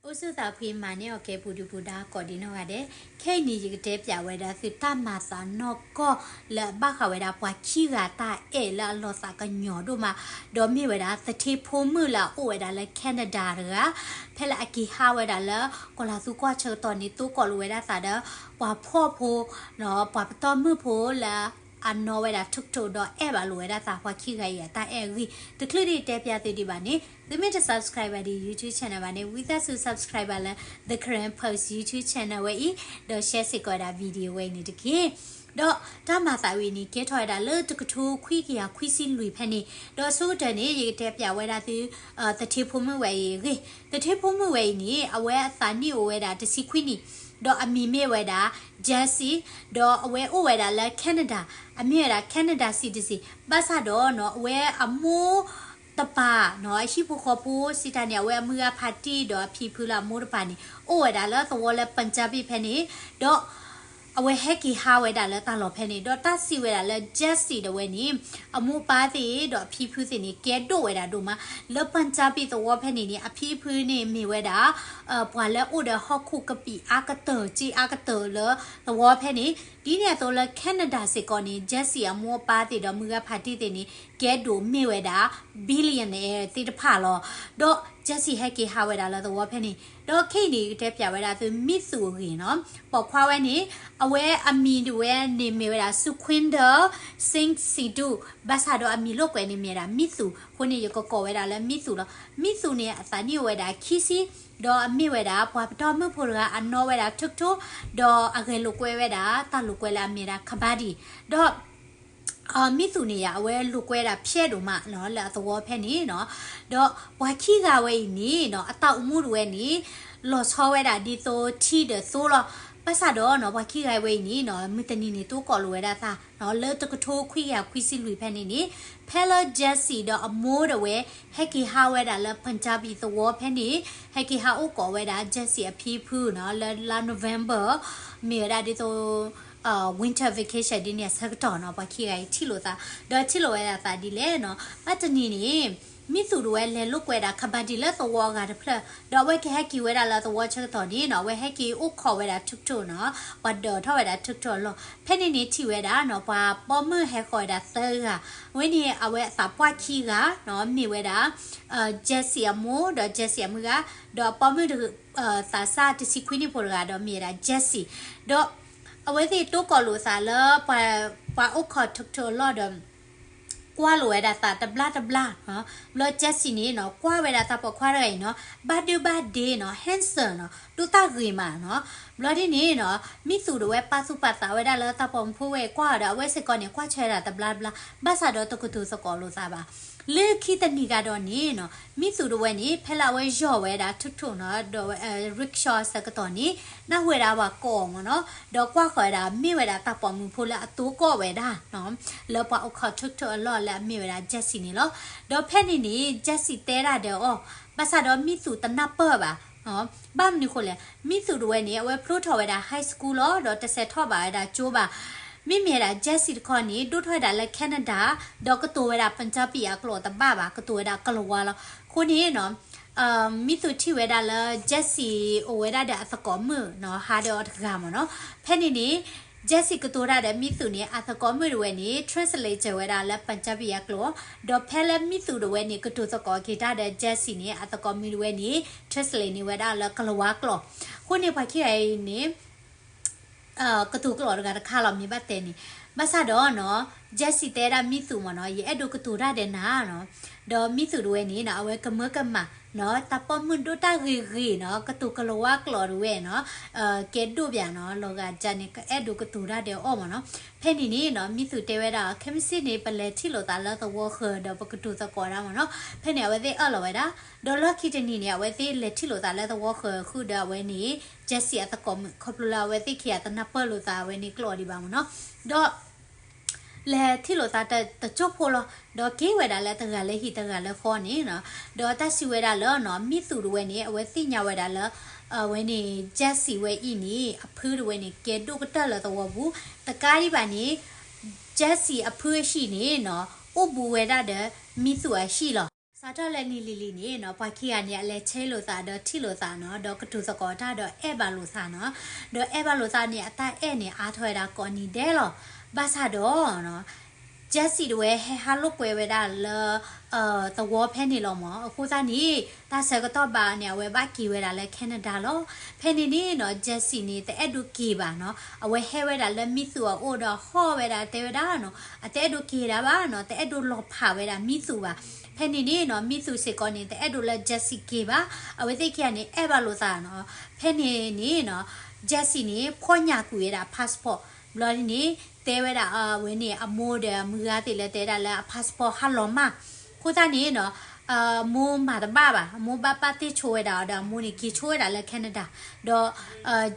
အိၣ်ဆူၣ်သးဖှံမၤန့ၢ်အီၤကဲပူၤဒုပူၤဒါကိးဒံနီၢ်ဂၤဒဲး, ခဲအံၤန့ၣ် ယကတဲပၠးဝဲဒၣ်သုတၢ်မၤသးနီၢ်ကီၢ်လၢအဘၣ်ဃးဝဲဒၣ်ပှၤခံဂၤတၢ်အဲၣ် လၢအလီၤသးကညီၤဒိၣ်မး, ဒီးမ့ၢ်ဝဲဒၣ်သထ့ဖိမုၣ်လၢအအိၣ်ဝဲဒၣ်လၢ Canada တဂၤ, ဖဲလၢအက့ၤဟးဝဲဒၣ်လၢကီၢ်လၤသူကီၢ်ဆၢကတီၢ်န့ၣ် တိကိးလိာ်ဝဲဒၣ်သးဒီး ပှၤဖှီၣ်ဖိ ပှၤပတီၢ်မုၣ်ဖိလၢ အနီၣ်ဝဲဒၣ် TikTok ဒီးအဲၣ်ဘၣ်လိာ်ဝဲဒၣ်သးပှၤခံဂၤအံၤအတၢ်အဲၣ်အဂ့ၢ်, တချုးဒံးတဲပၠးသုဒံးဘၣ်န့ၣ် သုမ့ၢ်တ subscribe ဘၣ်ဒ် YouTube channel ဘၣ်န့ၣ် ဝံသးစူၤ subscribe ဘၣ်လၢ The Karen Post YouTube channel ဝဲအံၤ, ဒီး share စ့ၢ်ကီးဝဲဒၣ် video ဝဲအံၤန့ၣ်တက့ၢ်. ဒီးတၢ်မၤသးဝံၤန့ၣ် ကဲထီၣ်ဝဲဒၣ်လၢတကထိခွံကယၤခွံဆံလွံၢ်ဖဲန့ၣ်, ဒီးအဆိကတၢၢ်န့ၣ် ယကတဲပၠးဝဲဒၣ်သု သထ့ဖိမုၣ်ဝဲအံၤအဂ့ၢ်, သထ့ဖိမုၣ်ဝဲအံၤန့ၣ် အဝဲအသးနံၣ်အိၣ်ဝဲဒၣ်တဆံခွံနံၣ်, ဒီးအမံၤမ့ၢ်ဝဲဒၣ် Jessie, ဒီးအဝဲအိၣ်ဝဲဒၣ်လၢ Canada, အမ့ၢ်ဝဲဒၣ် Canada citizen, ဘၣ်ဆၣ်ဒီးနီၤ အဝဲအမိၢ်တပၤနီၤ အဟံၣ်ဖိဃီဖိစံးတၢ်န့ၣ် အဝဲအမုၢ်ဂၤဖးတံၢ်ဒီးအဖံဖုလၢအမိၢ်တပၤန့ၣ် အိၣ်ဝဲဒၣ်လၢသဝီလၢ Punjabi ဖဲန့ၣ်, ဒီး အဝဲဟဲက့ၤဟးဝဲဒၣ်လၢတၢ်လီၢ်ဖဲန့ၣ်, ဒီးတၢ်စံးဝဲဒၣ်လၢ Jessie ဒၣ်ဝဲန့ၣ် အမိၢ်ပၢ်သ့ၣ်ဒီးအဖံဖုသ့ၣ်န့ၣ် ကဲဒိၣ်ဝဲဒၣ်ဒိၣ်မး, လၢ Punjabi သဝီဖဲန့ၣ်န့ၣ် အဖံဖုန့ၣ်မ့ၢ်ဝဲဒၣ် ပှၤလၢအိၣ်ဒီးဟီၣ်ခိၣ်ကပံာ်အါကတၢၢ် စ့အါကတၢၢ်လၢသဝီဖဲန့ၣ်, ဒ်န့ၣ်အသိးလၢ Canada စ့ၢ်ကီးန့ၣ် Jessie အမိၢ်အပၢ်သ့ၣ်ဒီးမုၢ်ဂၤဖးတံၢ်သ့ၣ်န့ၣ် ကဲဒိၣ်မ့ၢ်ဝဲဒၣ် billionaire သ့ၣ်တဖၣ်လီၤ. ဒီး Jessie ဟဲက့ၤဟးဝဲဒၣ်လၢသဝီဖဲန့ၣ်, ဒီးခဲအံၤန့ၣ် ကတဲပၠးဝဲဒၣ်သု မံသူၣ်အဂ့ၢ်နီၤ, ပိာ်ခွါဝဲန့ၣ် အဝဲအမံၤဒၣ်ဝဲန့ၣ်မ့ၢ်ဝဲဒၣ် Sukhwinder Singh Sidhu, ဘၣ်ဆၣ်ဒီးအမံၤလိာ်ကွဲန့ၣ်မ့ၢ်ဝဲဒၣ် မံသူၣ်, အဃိန့ၣ် ယကကိးဝဲဒၣ်လၢမံသူၣ်လီၤ. မံသူၣ်န့ၣ် အသးနံၣ်အိၣ်ဝဲဒၣ်ခံဆံ, ဒီးအမ့ၢ်ဝဲဒၣ် ပှၤပတီၢ်မုၣ်ဖိတဂၤ အနီၣ်ဝဲဒၣ် TikTok, ဒီးအဂဲၤလိာ်ကွဲဝဲဒၣ် တၢ်လိာ်ကွဲလၢအမ့ၢ်ဝဲဒၣ် Kabaddi, ဒီး မံသူၣ်န့ၣ်ယါ အဝဲလိာ်ကွဲဒၣ်ဖျဲးဒိၣ်မးနီၤ လၢအသဝီဖဲန့ၣ်နီၤ, ဒီးပှၤခံဂၤဝဲအံၤန့ၣ်နီၤ အတၢ်အိၣ်မူဒၣ်ဝဲန့ၣ် လီၤဆီဝဲဒၣ်ဒ်သိးထံဒီးသိလီၤ. ဘၣ်ဆၣ်ဒီးနီၤ ပှၤခံဂၤဝဲအံၤန့ၣ်နီၤ မုၢ်တနံၤန့ၣ် တိကိးလိာ်ဝဲဒၣ်သးနီၤ လၢတကထိခွံကယၤခွံဆံလွံၢ်ဖဲန့ၣ်န့ၣ်, ဖဲလၢ Jessie ဒီးအမိၢ်ဒၣ်ဝဲ ဟဲက့ၤဟးဝဲဒၣ်လၢ Punjabi သဝီဖဲန့ၣ်, ဟဲက့ၤဟးအိၣ်ကိးဝဲဒၣ် Jessie အဖံဖုနီၤ လၢလါ November မ့ၢ်ဝဲဒၣ်ဒ်သိး winter vacation ဒ်န့ၣ်အဆၢကတီၢ်နီၤ ပှၤခံဂၤအံၤထံၣ်လိာ်သး, ဒီးထံၣ်လိာ်ဝဲဒၣ်သးဒ်လဲၣ်နီၤ, ဘၣ်တနံၤန့ၣ် မံသူၣ်ဒၣ်ဝဲလဲၤလိာ်ကွဲဒၣ် Kabaddi လၢသဝီအဂၤတဖျၢၣ်, ဒီးအဝဲကဟဲက့ၤဝဲဒၣ်လၢသဝီဆၢကတီၢ်န့ၣ်နီၤ အဝဲဟဲက့ၤအိၣ်ခိးဝဲဒၣ် TikTok နီၤ, ပှၤဒၢးထီၣ်ဝဲဒၣ် TikTok အလီၢ်, ဖဲန့ၣ်န့ၣ်ထံၣ်ဝဲဒၣ်နီၤ ပှၤပိာ်မုၣ်ဟဲဃီၤဝဲဒၣ်သၢဂၤ, အဝဲန့ၣ် အဝဲအသးပှၢ်ခံဂၤနီၤ မ့ၢ်ဝဲဒၣ် Jessie အမိၢ် ဒီး Jessie အမုၢ်ဂၤ, ဒီးအပိာ်မုၣ်တ သးစၢ်တဆံခွံနံၣ်ဖိတဂၤဒီးမ့ၢ်ဝဲဒၣ် Jessie, ဒီးအဝဲသ့ၣ်တိကိးလိာ်သးလၢ ပှၤအိၣ်ခိး TikTok အလီၢ်ဒီး ကွၢ်လိာ်ဝဲဒၣ်သးတဘျါတဘျါ, ဘျီ Jessie န့ၣ်နီၤ ကွၢ်ဝဲဒၣ်တၢ်ပိာ်ခွါတဂၤအံၤနီၤ ဘၣ်ဒုဘၣ်ဒ့နီၤ handsome နီၤ ဒိၣ်တၢ်ဂ့ၤမးနီၤ, ဘျီဒ်န့ၣ်နီၤ မံသူၣ်ဒၣ်ဝဲပာ်သူၣ်ပာ်သးဝဲဒၣ်လၢတၢ်ပိာ်မုၣ်ဖိဝဲကွၢ်အီၤဒီး အဝဲစ့ၢ်ကီးန့ၣ် ကွၢ်ဆၢဝဲဒၣ်တဘျါတဘျါ, ဘၣ်ဆၣ်ဒီးတကတိၤသကိးလိာ်သးဘၣ် လၢခံတနံၤဂၤဒီးန့ၣ်နီၤ မံသူၣ်ဒၣ်ဝဲန့ၣ် ဖဲလၢအဝဲယီၢ်ဝဲဒၣ် TikTok နီၤ ဒီး rickshaw ဆၢကတီၢ်န့ၣ် နၢ်ဟူဝဲဒၣ်ပှၤကိးအီၤမးနီၤ, ဒီးကွၢ်ဃီၤဝဲဒၣ်မ့ၢ်ဝဲဒၣ်တၢ်ပိာ်မုၣ်ဖိလၢအတိကိးဝဲဒၣ်နီၤ လၢပှၤအိၣ်ခိး TikTok အလီၢ်လၢအမ့ၢ်ဝဲဒၣ် Jessie န့ၣ်လီၤ. ဒီးဖဲန့ၣ်န့ၣ် Jessie တဲဒၣ်ဒီးအီၤ, ဘၣ်ဆၣ်ဒီးမံသူၣ်တနၢ်ပၢၢ်ဘၣ် ဘၣ်မနုၤဃိလဲၣ်, မံသူၣ်ဒၣ်ဝဲန့ၣ် အဝဲဖျိထီၣ်ဝဲဒၣ် high school လီၤ ဒီးတစဲးထီၣ်ဘၣ်ဝဲဒၣ်ကၠိဘၣ်. မ့မ့ၢ်ဝဲဒၣ် Jessie တခီန့ၣ် ဒိၣ်ထီၣ်ဝဲဒၣ်လၢ Canada ဒီးကတိၤဝဲဒၣ် Punjabi အကျိာ်တဘၣ်ဘၣ် ကတိၤဝဲဒၣ်ကလၤဝါလီၤ. အဃိန့ၣ်နီၤ မံသူၣ်ထံၣ်ဝဲဒၣ်လၢ Jessie အိၣ်ဝဲဒၣ်ဒီးအသကိးမုၣ်နီၤ ဟးဒီးအီၤတဂၤမးနီၤ. ဖဲန့ၣ်န့ၣ် Jessie ကတိၤတၢ်ဒီးမံသူၣ်န့ၣ် အသကိးမုၣ်ဒၣ်ဝဲန့ၣ် translate ဝဲဒၣ်လၢ Punjabi အကျိာ်, ဒီးဖဲလၢမံသူၣ်ဒၣ်ဝဲန့ၣ် ကတိၤသကိးက့ၤတၢ်ဒီး Jessie န့ၣ် အသကိးမုၣ်ဒၣ်ဝဲန့ၣ် translate န့ၢ်ဝဲဒၣ်လၢကလၤဝါကျိာ်. အဃိန့ၣ် ပှၤခံဂၤအံၤန့ၣ် ကတိၤကျိာ်တဂၤတခါလီၤ မ့ၢ်ဘၣ်တဲန့ၣ်. ဘၣ်ဆၣ်ဒီးနီၤ Jessie တဲဒၣ်မံသူၣ်မးနီၤ ယအဲၣ်ဒိးကတိၤတၢ်ဒီးနၤနီၤ. ဒီးမံသူၣ်ဒၣ်ဝဲန့ၣ်နီၤ အဝဲကမၢကမၣ်နီၤ တၢ်ပိာ်မုၣ်ဒိၣ်တၢ်ဂ့ၤဂ့ၤနီၤ ကတိၤကလၤဝါကျိာ်ဒၣ်ဝဲနီၤ ကဲဒိၣ်ဘၣ်နီၤ လီၤဂာ်ဒ်န့ၣ် ကအဲၣ်ဒိးကတိၤတၢ်ဒီးအီၤမးနီၤ. ဖဲန့ၣ်န့ၣ်နီၤ မံသူၣ်တဲဝဲဒၣ် ခဲမုၢ်ဆ့ၣ်န့ၣ် ပလဲၤထံၣ်လိာ်သးလၢသဝီဃၢၤဒီးပကတိၤသကိးဒၣ်မးနီၤ. ဖဲန့ၣ် အဝဲသ့ၣ်အၢၣ်လီၤဝဲဒၣ် ဒီးလီၢ်ခံတနံၤန့ၣ် အဝဲသ့ၣ်လဲၤထံၣ်လိာ်သးလၢ သဝီဃၢၤ ဃုာ်ဒီးအဝဲန့ၣ် Jessie အသကိးမုၣ် ခီဖျိလၢအဝဲသ့ၣ်ခံဂၤတနၢ်ပၢၢ်လိာ်သးအဝဲန့ၣ်ကျိာ်ဒံးဘၣ်မးနီၤ. ဒီး လဲၤထံၣ်လိာ်သးတကၠိၢ်ဖိလီၤ. ဒီးက့ၤဝဲဒၣ်လၢတဂၤလၢဟံၣ်တဂၤလၢဃီန့ၣ်နီၤ. ဒီးတၢ်စံးဝဲဒၣ်လၢနီၤ မံသူၣ်ဒၣ်ဝဲန့ၣ် အဝဲသ့ၣ်ညါဝဲဒၣ်လၢ အဝဲန့ၣ် Jessie ဝဲအံၤန့ၣ် အဖုဒၣ်ဝဲန့ၣ် ကဲဒိၣ်ကတၢၢ်လၢသဝီပူၤ တကးဒံးဘၣ်န့ၣ် Jessie အဖုအဟံၣ်န့ၣ်နီၤ အိၣ်ဘူးဝဲဒၣ်ဒီးမံသူၣ်အဟံၣ်လီၤ. စးထီၣ်လၢနံၤလံၤလံၤန့ၣ်နီၤ ပှၤခံဂၤန့ၣ် အလဲၤဆဲးလိာ်သးဒီးထံၣ်လိာ်သးနီၤ ဒီးကတိၤသကိးတၢ်ဒီးအဲၣ်ဘၣ်လိာ်သးနီၤ, ဒီးအဲၣ်ဘၣ်လိာ်သးန့ၣ် အတၢ်အဲၣ်န့ၣ် အါထီၣ်ဝဲဒၣ်ကိးနံၤဒဲးလီၤ. ဘၣ်ဆၣ်ဒီး Jessie တဝဲဟဲဟးလိာ်ကွဲဝဲဒၣ်လၢ သဝီဖဲန့ၣ်လီၤမး. အဃိသတးန့ၣ် တၢ်ဆၢကတီၢ်ဘၣ်န့ၣ် အဝဲဘၣ်က့ၤဝဲဒၣ်လၢ Canada လီၤ. ဖဲန့ၣ်န့ၣ်နီၤ Jessie န့ၣ် တအဲၣ်ဒိးက့ၤဘၣ်နီၤ. အဝဲဟဲဝဲဒၣ်လၢမံသူးအအိၣ်ဒီးဟီၣ်ဝဲဒၣ်တဲဝဲဒၣ်နီၤ အတအဲၣ်ဒိးက့ၤဒၣ်ဘၣ်နီၤ, တအဲၣ်ဒိးလီၤဖးဝဲဒၣ်မံသူးဘၣ်. ဖဲန့ၣ်န့ၣ်နီၤ မံသူးစ့ၢ်ကီးန့ၣ် တအဲၣ်ဒိးလၢ Jessie က့ၤဘၣ်. အဝဲသ့ၣ်ခံဂၤန့ၣ် အဲၣ်ဘၣ်လိာ်သးနီၤ. ဖဲန့ၣ်န့ၣ်နီၤ Jessie န့ၣ် ဖီၣ်ညၣ်ကွံာ်ဝဲဒၣ် passport ဘျီဒ်န့ၣ် တဲဝဲဒၣ်အဝဲန့ၣ် အမိၢ်ဒီးအမုၢ်ဂၤသ့ၣ်လၢတဲဒၣ်လၢအ passport ဟးလီၤမၢ်. အဃိသတးန့ၣ်နီၤ အမိၢ်မၤတဘၣ်ဘၣ်, အမိၢ်ဘၣ်ပာ်တ့ၢ်ဆိဝဲဒၣ်အီၤဒီး အမိၢ်န့ၣ် က့ၤဆိဝဲဒၣ်လၢ Canada ဒီး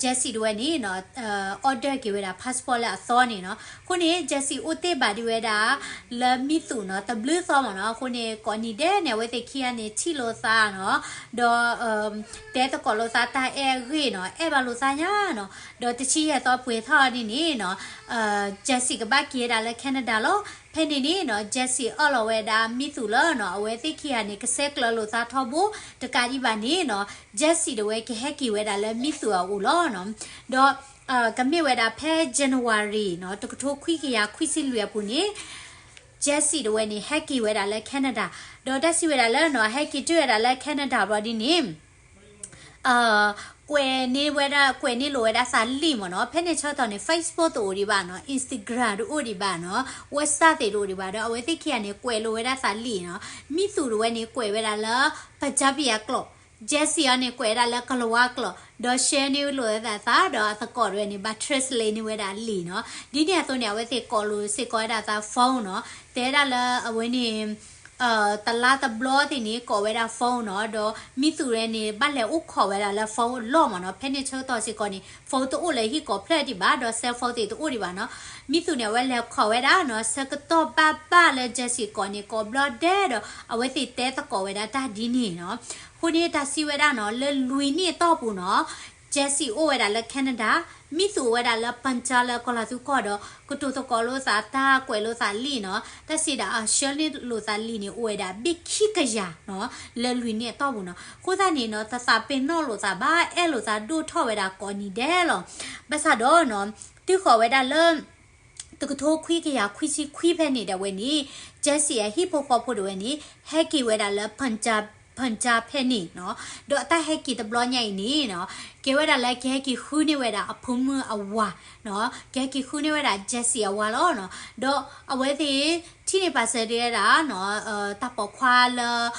Jessie တဝဲန့ၣ်နီၤ order က့ၤဝဲဒၣ် passport လၢအသီန့ၣ်နီၤ. အဃိန့ၣ် Jessie အိၣ်တ့ၢ်ဘၣ်ဒံးဝဲဒၣ် လၢမံသူးနီၤ တဘျုးသီမးနီၤ. အဃိန့ၣ် ကိးနံၤဒဲးန့ၣ် အဝဲသ့ၣ်ခံဂၤန့ၣ် ထံၣ်လိာ်သးနီၤ, ဒီး တဲသကိးလိာ်သးတၢ်အဲၣ်အဂ့ၢ်နီၤ, အဲၣ်ဘၣ်လိာ်သးညါနီၤ. ဒီးတဆံယဲၢ်သီပှဲၤထီၣ်ဒ်န့ၣ်နီၤ Jessie ကဘၣ်က့ၤဝဲဒၣ်လၢ Canada လီၤ. ဖဲန့ၣ်န့ၣ်နီၤ Jessie အၢၣ်လီၤဝဲဒၣ်မံသူးလၢနီၤ အဝဲသ့ၣ်ခံဂၤန့ၣ် ကဆဲးကျၢလိာ်သးထီဘိ တကးဒံးဘၣ်န့ၣ်နီၤ Jessie တဝဲကဟဲက့ၤဝဲဒၣ်လၢမံသူးအအိၣ်လီၤနီၤ. ဒီး ကမ့ၢ်ဝဲဒၣ်ဖဲ January နီၤ တကထိခွံကယၤခွံဆံလွံၢ်အပူၤန့ၣ် Jessie တဝဲန့ၣ် ဟဲက့ၤဝဲဒၣ်လၢ Canada ဒီးတၢ်စံးဝဲဒၣ်လၢနီၤ ဟဲက့ၤတုၤဝဲဒၣ်လၢ Canada ဘျီဒ်န့ၣ် ကွဲးန့ၢ်ဝဲဒၣ် ကွဲးန့ၢ်လိာ်ဝဲဒၣ်သးလံာ်မးနီၤ. ဖဲန့ၣ်ဆၢကတီၢ်န့ၣ် Facebook တအိၣ်ဒံးဘၣ်နီၤ, Instagram တအိၣ်ဒံးဘၣ်နီၤ, WhatsApp သ့ၣ်တအိၣ်ဒံးဘၣ်ဒီး အဝဲသ့ၣ်ခံဂၤန့ၣ် ကွဲးလိာ်ဝဲဒၣ်သးလံာ်နီၤ. မံသူးတဝဲန့ၣ် ကွဲးဝဲဒၣ်လၢ Punjabi အကျိာ်, Jessie အီၤန့ၣ် ကွဲးဒၣ်လၢကလၤဝါကျိာ်, ဒီး share န့ၢ်လိာ်ဝဲဒၣ်သး ဒီးအသကိးတဝဲန့ၣ် ဘၣ် translate န့ၢ်ဝဲဒၣ်လံာ်နီၤ. ဒ်န့ၣ်အသိးန့ၣ် အဝဲသ့ၣ်ကိးလိာ်စ့ၢ်ကီးဝဲဒၣ်သး phone နီၤ, တဲဒၣ်လၢအဝဲန့ၣ် တလါတဘျီသ့ၣ်န့ၣ် ကိးဝဲဒၣ် phone နီၤ, ဒီးမံသူးဝဲန့ၣ် ဘၣ်လဲၤအိၣ်ခိးဝဲဒၣ်လၢ phone အလီၢ်မးနီၤ. ဖဲန့ၣ်ဆၢကတီၢ်စ့ၢ်ကီးန့ၣ် phone တအိၣ်လၢဟံၣ်ကိးဖျၢၣ်ဒံးဘၣ်, ဒီး cell phone သ့ၣ်တအိၣ်ဒံးဘၣ်နီၤ. မံသူးန့ၣ် အဝဲလဲၤခိးဝဲဒၣ်နီၤ, ဆၢကတီၢ်ဘၣ်ဘၣ်လၢ Jessie ကိးန့ၣ် ကိးဘျီဒဲးဒီး အဝဲသ့ၣ်တဲသကိးဝဲဒၣ်တၢ်ဒ်န့ၣ်နီၤ. အဃိန့ၣ် တၢ်စံးဝဲဒၣ်နီၤ, လၢလွံၢ်နံၣ်အတီၢ်ပူၤနီၤ Jessie အိၣ်ဝဲဒၣ်လၢ Canada, မံသူးအိၣ်ဝဲဒၣ်လၢ Punjab လၢကီၢ်လၤသူကီၢ်ဒီး ကတိၤသကိးလိာ်သးတၢ်ကွဲးလိာ်သးလံာ်နီၤ, တၢ်စံးဒၣ်အ share န့ၢ်လိာ်သးလံာ်န့ၣ် အိၣ်ဝဲဒၣ်ဘ့ၣ်ခံကယၤနီၤ, လၢလွံၢ်နံၣ်အတီၢ်ပူၤနီၤ. အဃိသတးန့ၣ်နီၤ တသးပ့ၤနီၣ်လိာ်သးဘၣ်, အဲၣ်လိာ်သးဒိၣ်ထီၣ်ဝဲဒၣ်ကိးနံၤဒဲးလီၤ. ဘၣ်ဆၣ်ဒီးနီၤ တုၤဃီၤဝဲဒၣ်လၢ တကထိခွံကယၤခွံဆံခွံဖဲန့ၣ်ဒၣ်ဝဲန့ၣ် Jessie အဟံၣ်ဖိဃီဖိဒၣ်ဝဲန့ၣ် ဟဲက့ၤဝဲဒၣ်လၢ Punjab, Punjab ဖဲန့ၣ်နီၤ, ဒီးအတၢ်ဟဲက့ၤတဘျီညါအံၤန့ၣ်နီၤ ကဲဝဲဒၣ်လၢကဟဲက့ၤဃုန့ၢ်ဝဲဒၣ်အဖိမုၣ်အဝၤနီၤ, ကဟဲက့ၤဃုန့ၢ်ဝဲဒၣ် Jessie အဝၤလီၤနီၤ. ဒီးအဝဲသ့ၣ် ထံၣ်န့ၢ်ပာ်စၢၤဒံးဝဲဒၣ်နီၤ, တၢ်ပိာ်ခွါလၢ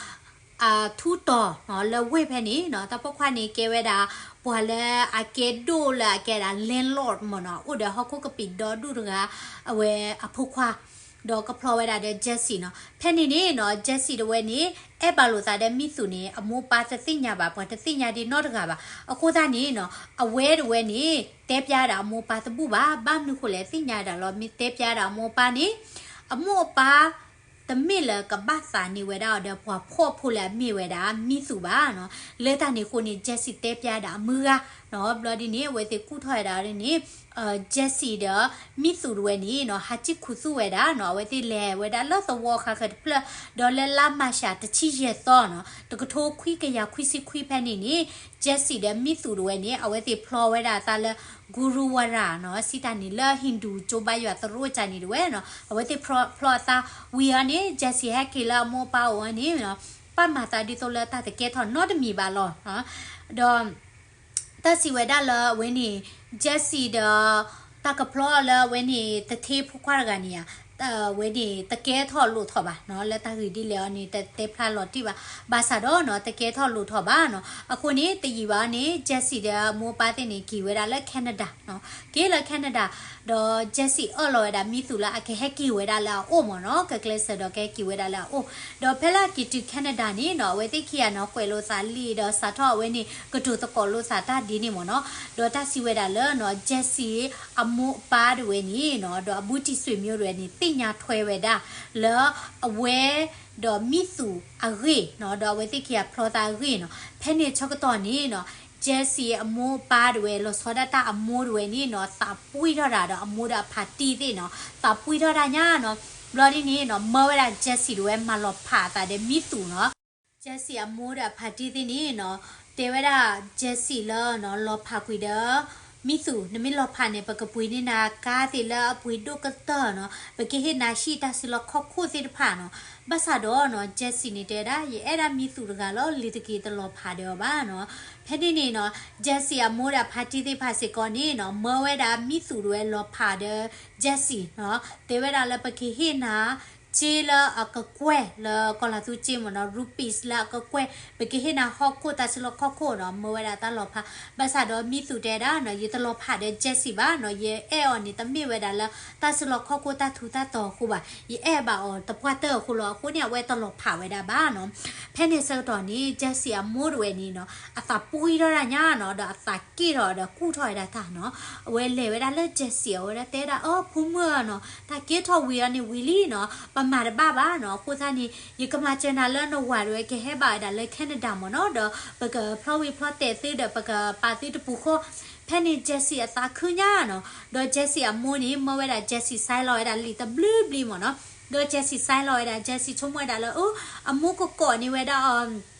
အထူးတော်နီၤ လၢဝ့ၢ်ဖဲန့ၣ်နီၤ, တၢ်ပိာ်ခွါန့ၣ်ကဲဝဲဒၣ် ပှၤလၢအကဲဒိၣ်လၢအကဲဒၣ် landlord မ့ၢ်နီၤ, အိၣ်ဒီးဟီၣ်ခိၣ်ကပံာ်ဒီဒူၣ်တဂၤ အဝဲအဖိခွါ, ဒီးကဖျီဝဲဒၣ်ဒီး Jessie နီၤ. ဖဲန့ၣ်န့ၣ်နီၤ Jessie တဝဲန့ၣ် အဲၣ်ဘၣ်လိာ်သးဒီးမံသူးန့ၣ် အမိၢ်ပၢ်တသ့ၣ်ညါဘၣ်, ပှၤတသ့ၣ်ညါဒံးနီတဂၤဘၣ်. အဃိသတးန့ၣ်နီၤ အဝဲတဝဲန့ၣ် တဲဖျါဒၣ်အမိၢ်ပၢ်တဘူၣ်ဘၣ်, ဘၣ်မနုၤဃိလဲၣ်သ့ၣ်ညါဒၣ်လီၤ, မ့ၢ်တဲဖျါဒၣ်အမိၢ်ပၢ်န့ၣ် အမိၢ်အပၢ် တမ့ၢ်လၢကဘၣ်သးန့ၢ်ဝဲဒၣ်အီၤဒီးပှၤဖှီၣ်ဖိလၢအမ့ၢ်ဝဲဒၣ် မံသူးဘၣ်နီၤ. လၢတၢ်န့ၣ်အဃိန့ၣ် Jessie တဲဖျါဒၣ်အမုၢ်ဂၤနီၤ. ဘျီဒ်န့ၣ် အဝဲသ့ၣ်ကူၣ်ထီၣ်ဝဲဒၣ်န့ၣ် Jessie ဒီး မံသူးတဝဲန့ၣ်နီၤ ဟးစံၣ်ခူသူၣ်ဝဲဒၣ်နီၤ. အဝဲသ့ၣ်လဲၤဝဲဒၣ်လၢသဝီဃါဃၢၤတဖျၢၣ် ဒီးလၢလါမၢ်ၡးတဆံယဲၢ်သီနီၤ တကထိခွံကယၤခွံဆံခွံဖဲန့ၣ်န့ၣ် Jessie ဒီးမံသူးတဝဲန့ၣ် အဝဲသ့ၣ်ဖျီဝဲဒၣ်အသးလၢ Gurdwara နီၤ, စံးတၢ်န့ၣ်လၢ Hindu ကၠိဘါယွၤသရိာ်ကၢ်န့ၣ်တဝဲနီၤ, အဝဲသ့ၣ်ဖျီအသးဝံၤအီၤန့ၣ် Jessie ဟဲက့ၤလၢအမိၢ်အပၢ်အအိၣ်န့ၣ် ပာ်မၤသးဒ်သိးလၢတၢ်တကဲထီၣ်နီတမံၤဘၣ်လီၤ. ဒီး တၢ်စံးဝဲဒၣ်လၢအဝဲန့ၣ် Jessie ဒီး တၢ်ကဖျီလၢအဝဲန့ၣ် တထ့ဖိခွါတဂၤန့ၣ်ဧါ အဝဲန့ၣ် တကဲထီၣ်လိၣ်ထီၣ်ဘၣ်နီၤ, လၢတၢ်ဂ့ၢ်ဒ်လဲၣ်အီၤန့ၣ် တတဲဖျါလီၤတံၢ်ဘၣ်, ဘၣ်ဆၣ်ဒီးနီၤ တကဲထီၣ်လိၣ်ထီၣ်ဘၣ်နီၤ. အဃိန့ၣ် တယံာ်ဘၣ်န့ၣ် Jessie ဒီးအမိၢ်ပၢ်သ့ၣ်န့ၣ် က့ၤဝဲဒၣ်လၢ Canada နီၤ, က့ၤလၢ Canada ဒီး Jessie အၢၣ်လီၤဝဲဒၣ်မံသူးလၢအကဟဲက့ၤဝဲဒၣ်လၢအအိၣ်မ့ၢ်နီၤ, ကကျဲးစၢးဒီးကဟဲက့ၤဝဲဒၣ်လၢအအိၣ်, ဒီးဖဲလၢအက့ၤတုၤ Canada န့ၣ်နီၤ အဝဲသ့ၣ်ခံဂၤနီၤ ကွဲးလိာ်သးလံာ်ဒီးစးထီၣ်အဝဲန့ၣ် ကတိၤသကိးလိာ်သးတၢ်ဒ်န့ၣ်မ့ၢ်နီၤ, ဒီးတၢ်စံးဝဲဒၣ်လၢနီၤ Jessie အမိၢ်အပၢ်တဝဲန့ၣ်နီၤ ဒီးအဘူးတံၢ်ဆွေမျိုးတဝဲန့ၣ် သ့ၣ်ညါထွဲဝဲဒၣ် လၢအဝဲ ဒီးမံသူးအဂ့ၢ်နီၤ, ဒီးအဝဲသ့ၣ်ခံဂၤဖျီသးအဂ့ၢ်နီၤ, ဖဲန့ၣ်ဆၢကတီၢ်န့ၣ်နီၤ Jessie အမိၢ်အပၢ်တဝဲ လီၤဆီဒၣ်တၢ်အမိၢ်တဝဲန့ၣ်နီၤ သးပှံၢ်ထီၣ်တၢ်ဒီးအမိၢ်ဒီးအဖါတံၢ်သ့ၣ်နီၤ သးပှံၢ်ထီၣ်တၢ်ညါနီၤ ဘျီဒ်န့ၣ်နီၤ မၢဝဲဒၣ် Jesse တဝဲမၤလီၤဖးအသးဒီးမံသူးနီၤ. Jesse အမိၢ်ဒီးအဖါတံၢ်သ့ၣ်န့ၣ်နီၤ တဲဝဲဒၣ် Jesse လၢနီၤ လီၤဖးကွံာ်ဒီး မံသူး, နမ့ၢ်လီၤဖးန့ၣ် ပကပှ့ၤန့ၢ်နၤကါသ့ၣ်လၢအပှ့ၤဒိၣ်ကတၢၢ်နီၤ, ပကဟ့ၣ်နၤဟံၣ်တၢ်စုလီၢ်ခီၣ်ခိၣ်သ့ၣ်တဖၣ်နီၤ. ဘၣ်ဆၣ်ဒီးနီၤ Jesse န့ၣ်တဲဝဲဒၣ် ယအဲၣ်ဒၣ်မံသူးတဂၤလီၤ, လံၤတက့ၤတလီၤဖးဒီးအီၤဘၣ်နီၤ. ဖဲန့ၣ်န့ၣ်နီၤ Jesse အမိၢ်ဒီးအဖါတံၢ်သ့ၣ်တဖၣ်စ့ၢ်ကီးန့ၣ်နီၤ မၢဝဲဒၣ်မံသူးတဝဲလီၤဖးဒီး Jesse နီၤ, တဲဝဲဒၣ်လၢပကဟ့ၣ်နၤ က့လၢအကကွဲၢ်လၢကီၢ်လၤသူက့မ့ၢ်နီၤ, rupees လၢအကကွဲၢ်, ပကဟ့ၣ်နၤဟီၣ်ခိၣ်တၢ်စုလီၢ်ခီၣ်ခိၣ်နီၤ, မၢဝဲဒၣ်တၢ်လီၤဖး. ဘၣ်ဆၣ်ဒီးမံသူးတဲဒၣ်နီၤ ယတလီၤဖးဒီး Jesse ဘၣ်နီၤ, ယအဲၣ်အီၤန့ၣ် တမ့ၢ်ဝဲဒၣ်လၢတၢ်စုလီၢ်ခီၣ်ခိၣ်တၢ်ထူးတၢ်တီၤအဃိဘၣ်, ယအဲၣ်ဘၣ်အီၤသပှၢ်တၢၢ်အဃိလီၤ. အဃိန့ၣ် အဝဲတလီၤဖးဝဲဒၣ်ဘၣ်နီၤ. ဖဲန့ၣ်ဆၢကတီၢ်န့ၣ် Jesse အမိၢ်တဝဲန့ၣ်နီၤ အသးပှံထီၣ်ဒၣ်ညါနီၤ, ဒီးအသးက့ၣ်ထီၣ်ဒီးကူၣ်ထီၣ်ဝဲဒၣ်တၢ်နီၤ. အဝဲလဲၤဝဲဒၣ်လၢ Jesse အအိၣ်ဝဲဒၣ်တဲဒၣ် အၢ ဖိမုၣ်ဧၢနီၤ, တၢ်က့ၣ်ထီၣ်ဝံၤအီၤန့ၣ်ဝံၤလံနီၤ, ပမၤတဘၣ်ဘၣ်နီၤ. အဃိသတးန့ၣ် ယကမၤစၢၤနၤလၢနဝၤတဝဲကဟဲဘၣ်ဝဲဒၣ်လၢ Canada မ့ၢ်နီၤ, ဒီးပကဖျီဝံၤဖျီတဲာ်သုဒီးပကပာ်သုတပူၤဃီ. ဖဲန့ၣ် Jesse အသးခုညါနီၤ, ဒီး Jesse အမိၢ်န့ၣ် မၢဝဲဒၣ် Jesse ဆဲးလီၤဝဲဒၣ်လံာ်တဘျုးဘျုးမ့ၢ်နီၤ, ဒီး Jesse ဆဲးလီၤဝဲဒၣ် Jesse ဆိကမိၣ်ဝဲဒၣ်လၢ အၢ အမိၢ်ကကိးန့ၢ်ဝဲဒၣ်အီၤ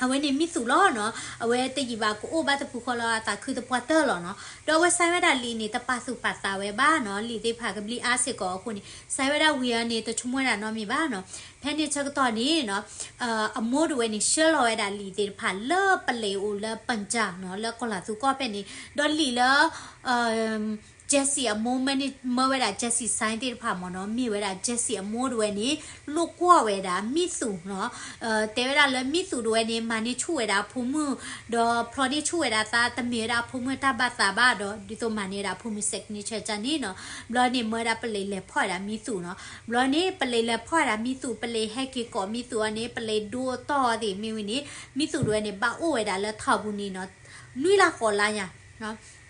အဝဲန့ၣ်မံသူးလီၤနီၤ, အဝဲတယံာ်ဘၣ်ကအိၣ်ဘၣ်တပူၤဃီလၢအသးခုသပှၢ်တၢၢ်လီၤနီၤ. ဒီးအဝဲဆဲးဝဲဒၣ်လံာ်န့ၣ် တပာ်သူၣ်ပာ်သးဝဲဘၣ်နီၤ, လံာ်သ့ၣ်တဖၣ်ကဘျံးအါစ့ၢ်ကီးအဃိန့ၣ် ဆဲးဝဲဒၣ်ဝံၤအီၤန့ၣ် တဆိကမိၣ်ဝဲဒၣ်နီတမံၤဘၣ်နီၤ. ဖဲန့ၣ်ဆၢကတီၢ်န့ၣ်နီၤ အမိၢ်တဝဲန့ၣ် ဆှၢလီၤဝဲဒၣ်လံာ်သ့ၣ်တဖၣ်လၢပလံးအိၣ်လၢ Punjab နီၤ, လၢကီၢ်လၤသူကီၢ်ဖဲန့ၣ်, ဒီးလံာ်လၢ Jesse အမိၢ်မၢန့ၣ် မၢဝဲဒၣ် Jesse ဆဲးသ့ၣ်တဖၣ်မ့ၢ်နီၤ, မ့ၢ်ဝဲဒၣ် Jesse အမိၢ်တဝဲန့ၣ် လိာ်ကွီၢ်ဝဲဒၣ်မံသူးနီၤ, တဲဝဲဒၣ်လၢမံသူးတဝဲန့ၣ် မၤန့ၢ်ဆူၣ်ဝဲဒၣ်အဖိမုၣ်, ဒီးဖျီန့ၢ်ဆူၣ်ဝဲဒၣ်သး တမ့ၢ်ဝဲဒၣ်အဖိမုၣ်တၢ်ဘၣ်သးဘၣ်ဒီး ဒ်သိးမၤန့ၢ်ဝဲဒၣ်အဖိမုၣ် signature န့ၣ်နီၤ. ဘျီန့ၣ်မၢဝဲဒၣ်ပလံးလဲၤဖီၣ်ဝဲဒၣ်မံသူးနီၤ. ဘျီန့ၣ် ပလံးလဲၤဖီၣ်ဝဲဒၣ်မံသူး, ပလံးဟဲက့ၤကိးမံသူးအီၤန့ၣ် ပလံးဒိအတီၢ်အီၤသ့ၣ်မ့ၢ်ဝံၤန့ၣ် မံသူးတဝဲန့ၣ် ဘၣ်အိၣ်ဝဲဒၣ်လၢထီၣ်ပူၤန့ၣ်နီၤ နွံလါဃိးလါညါ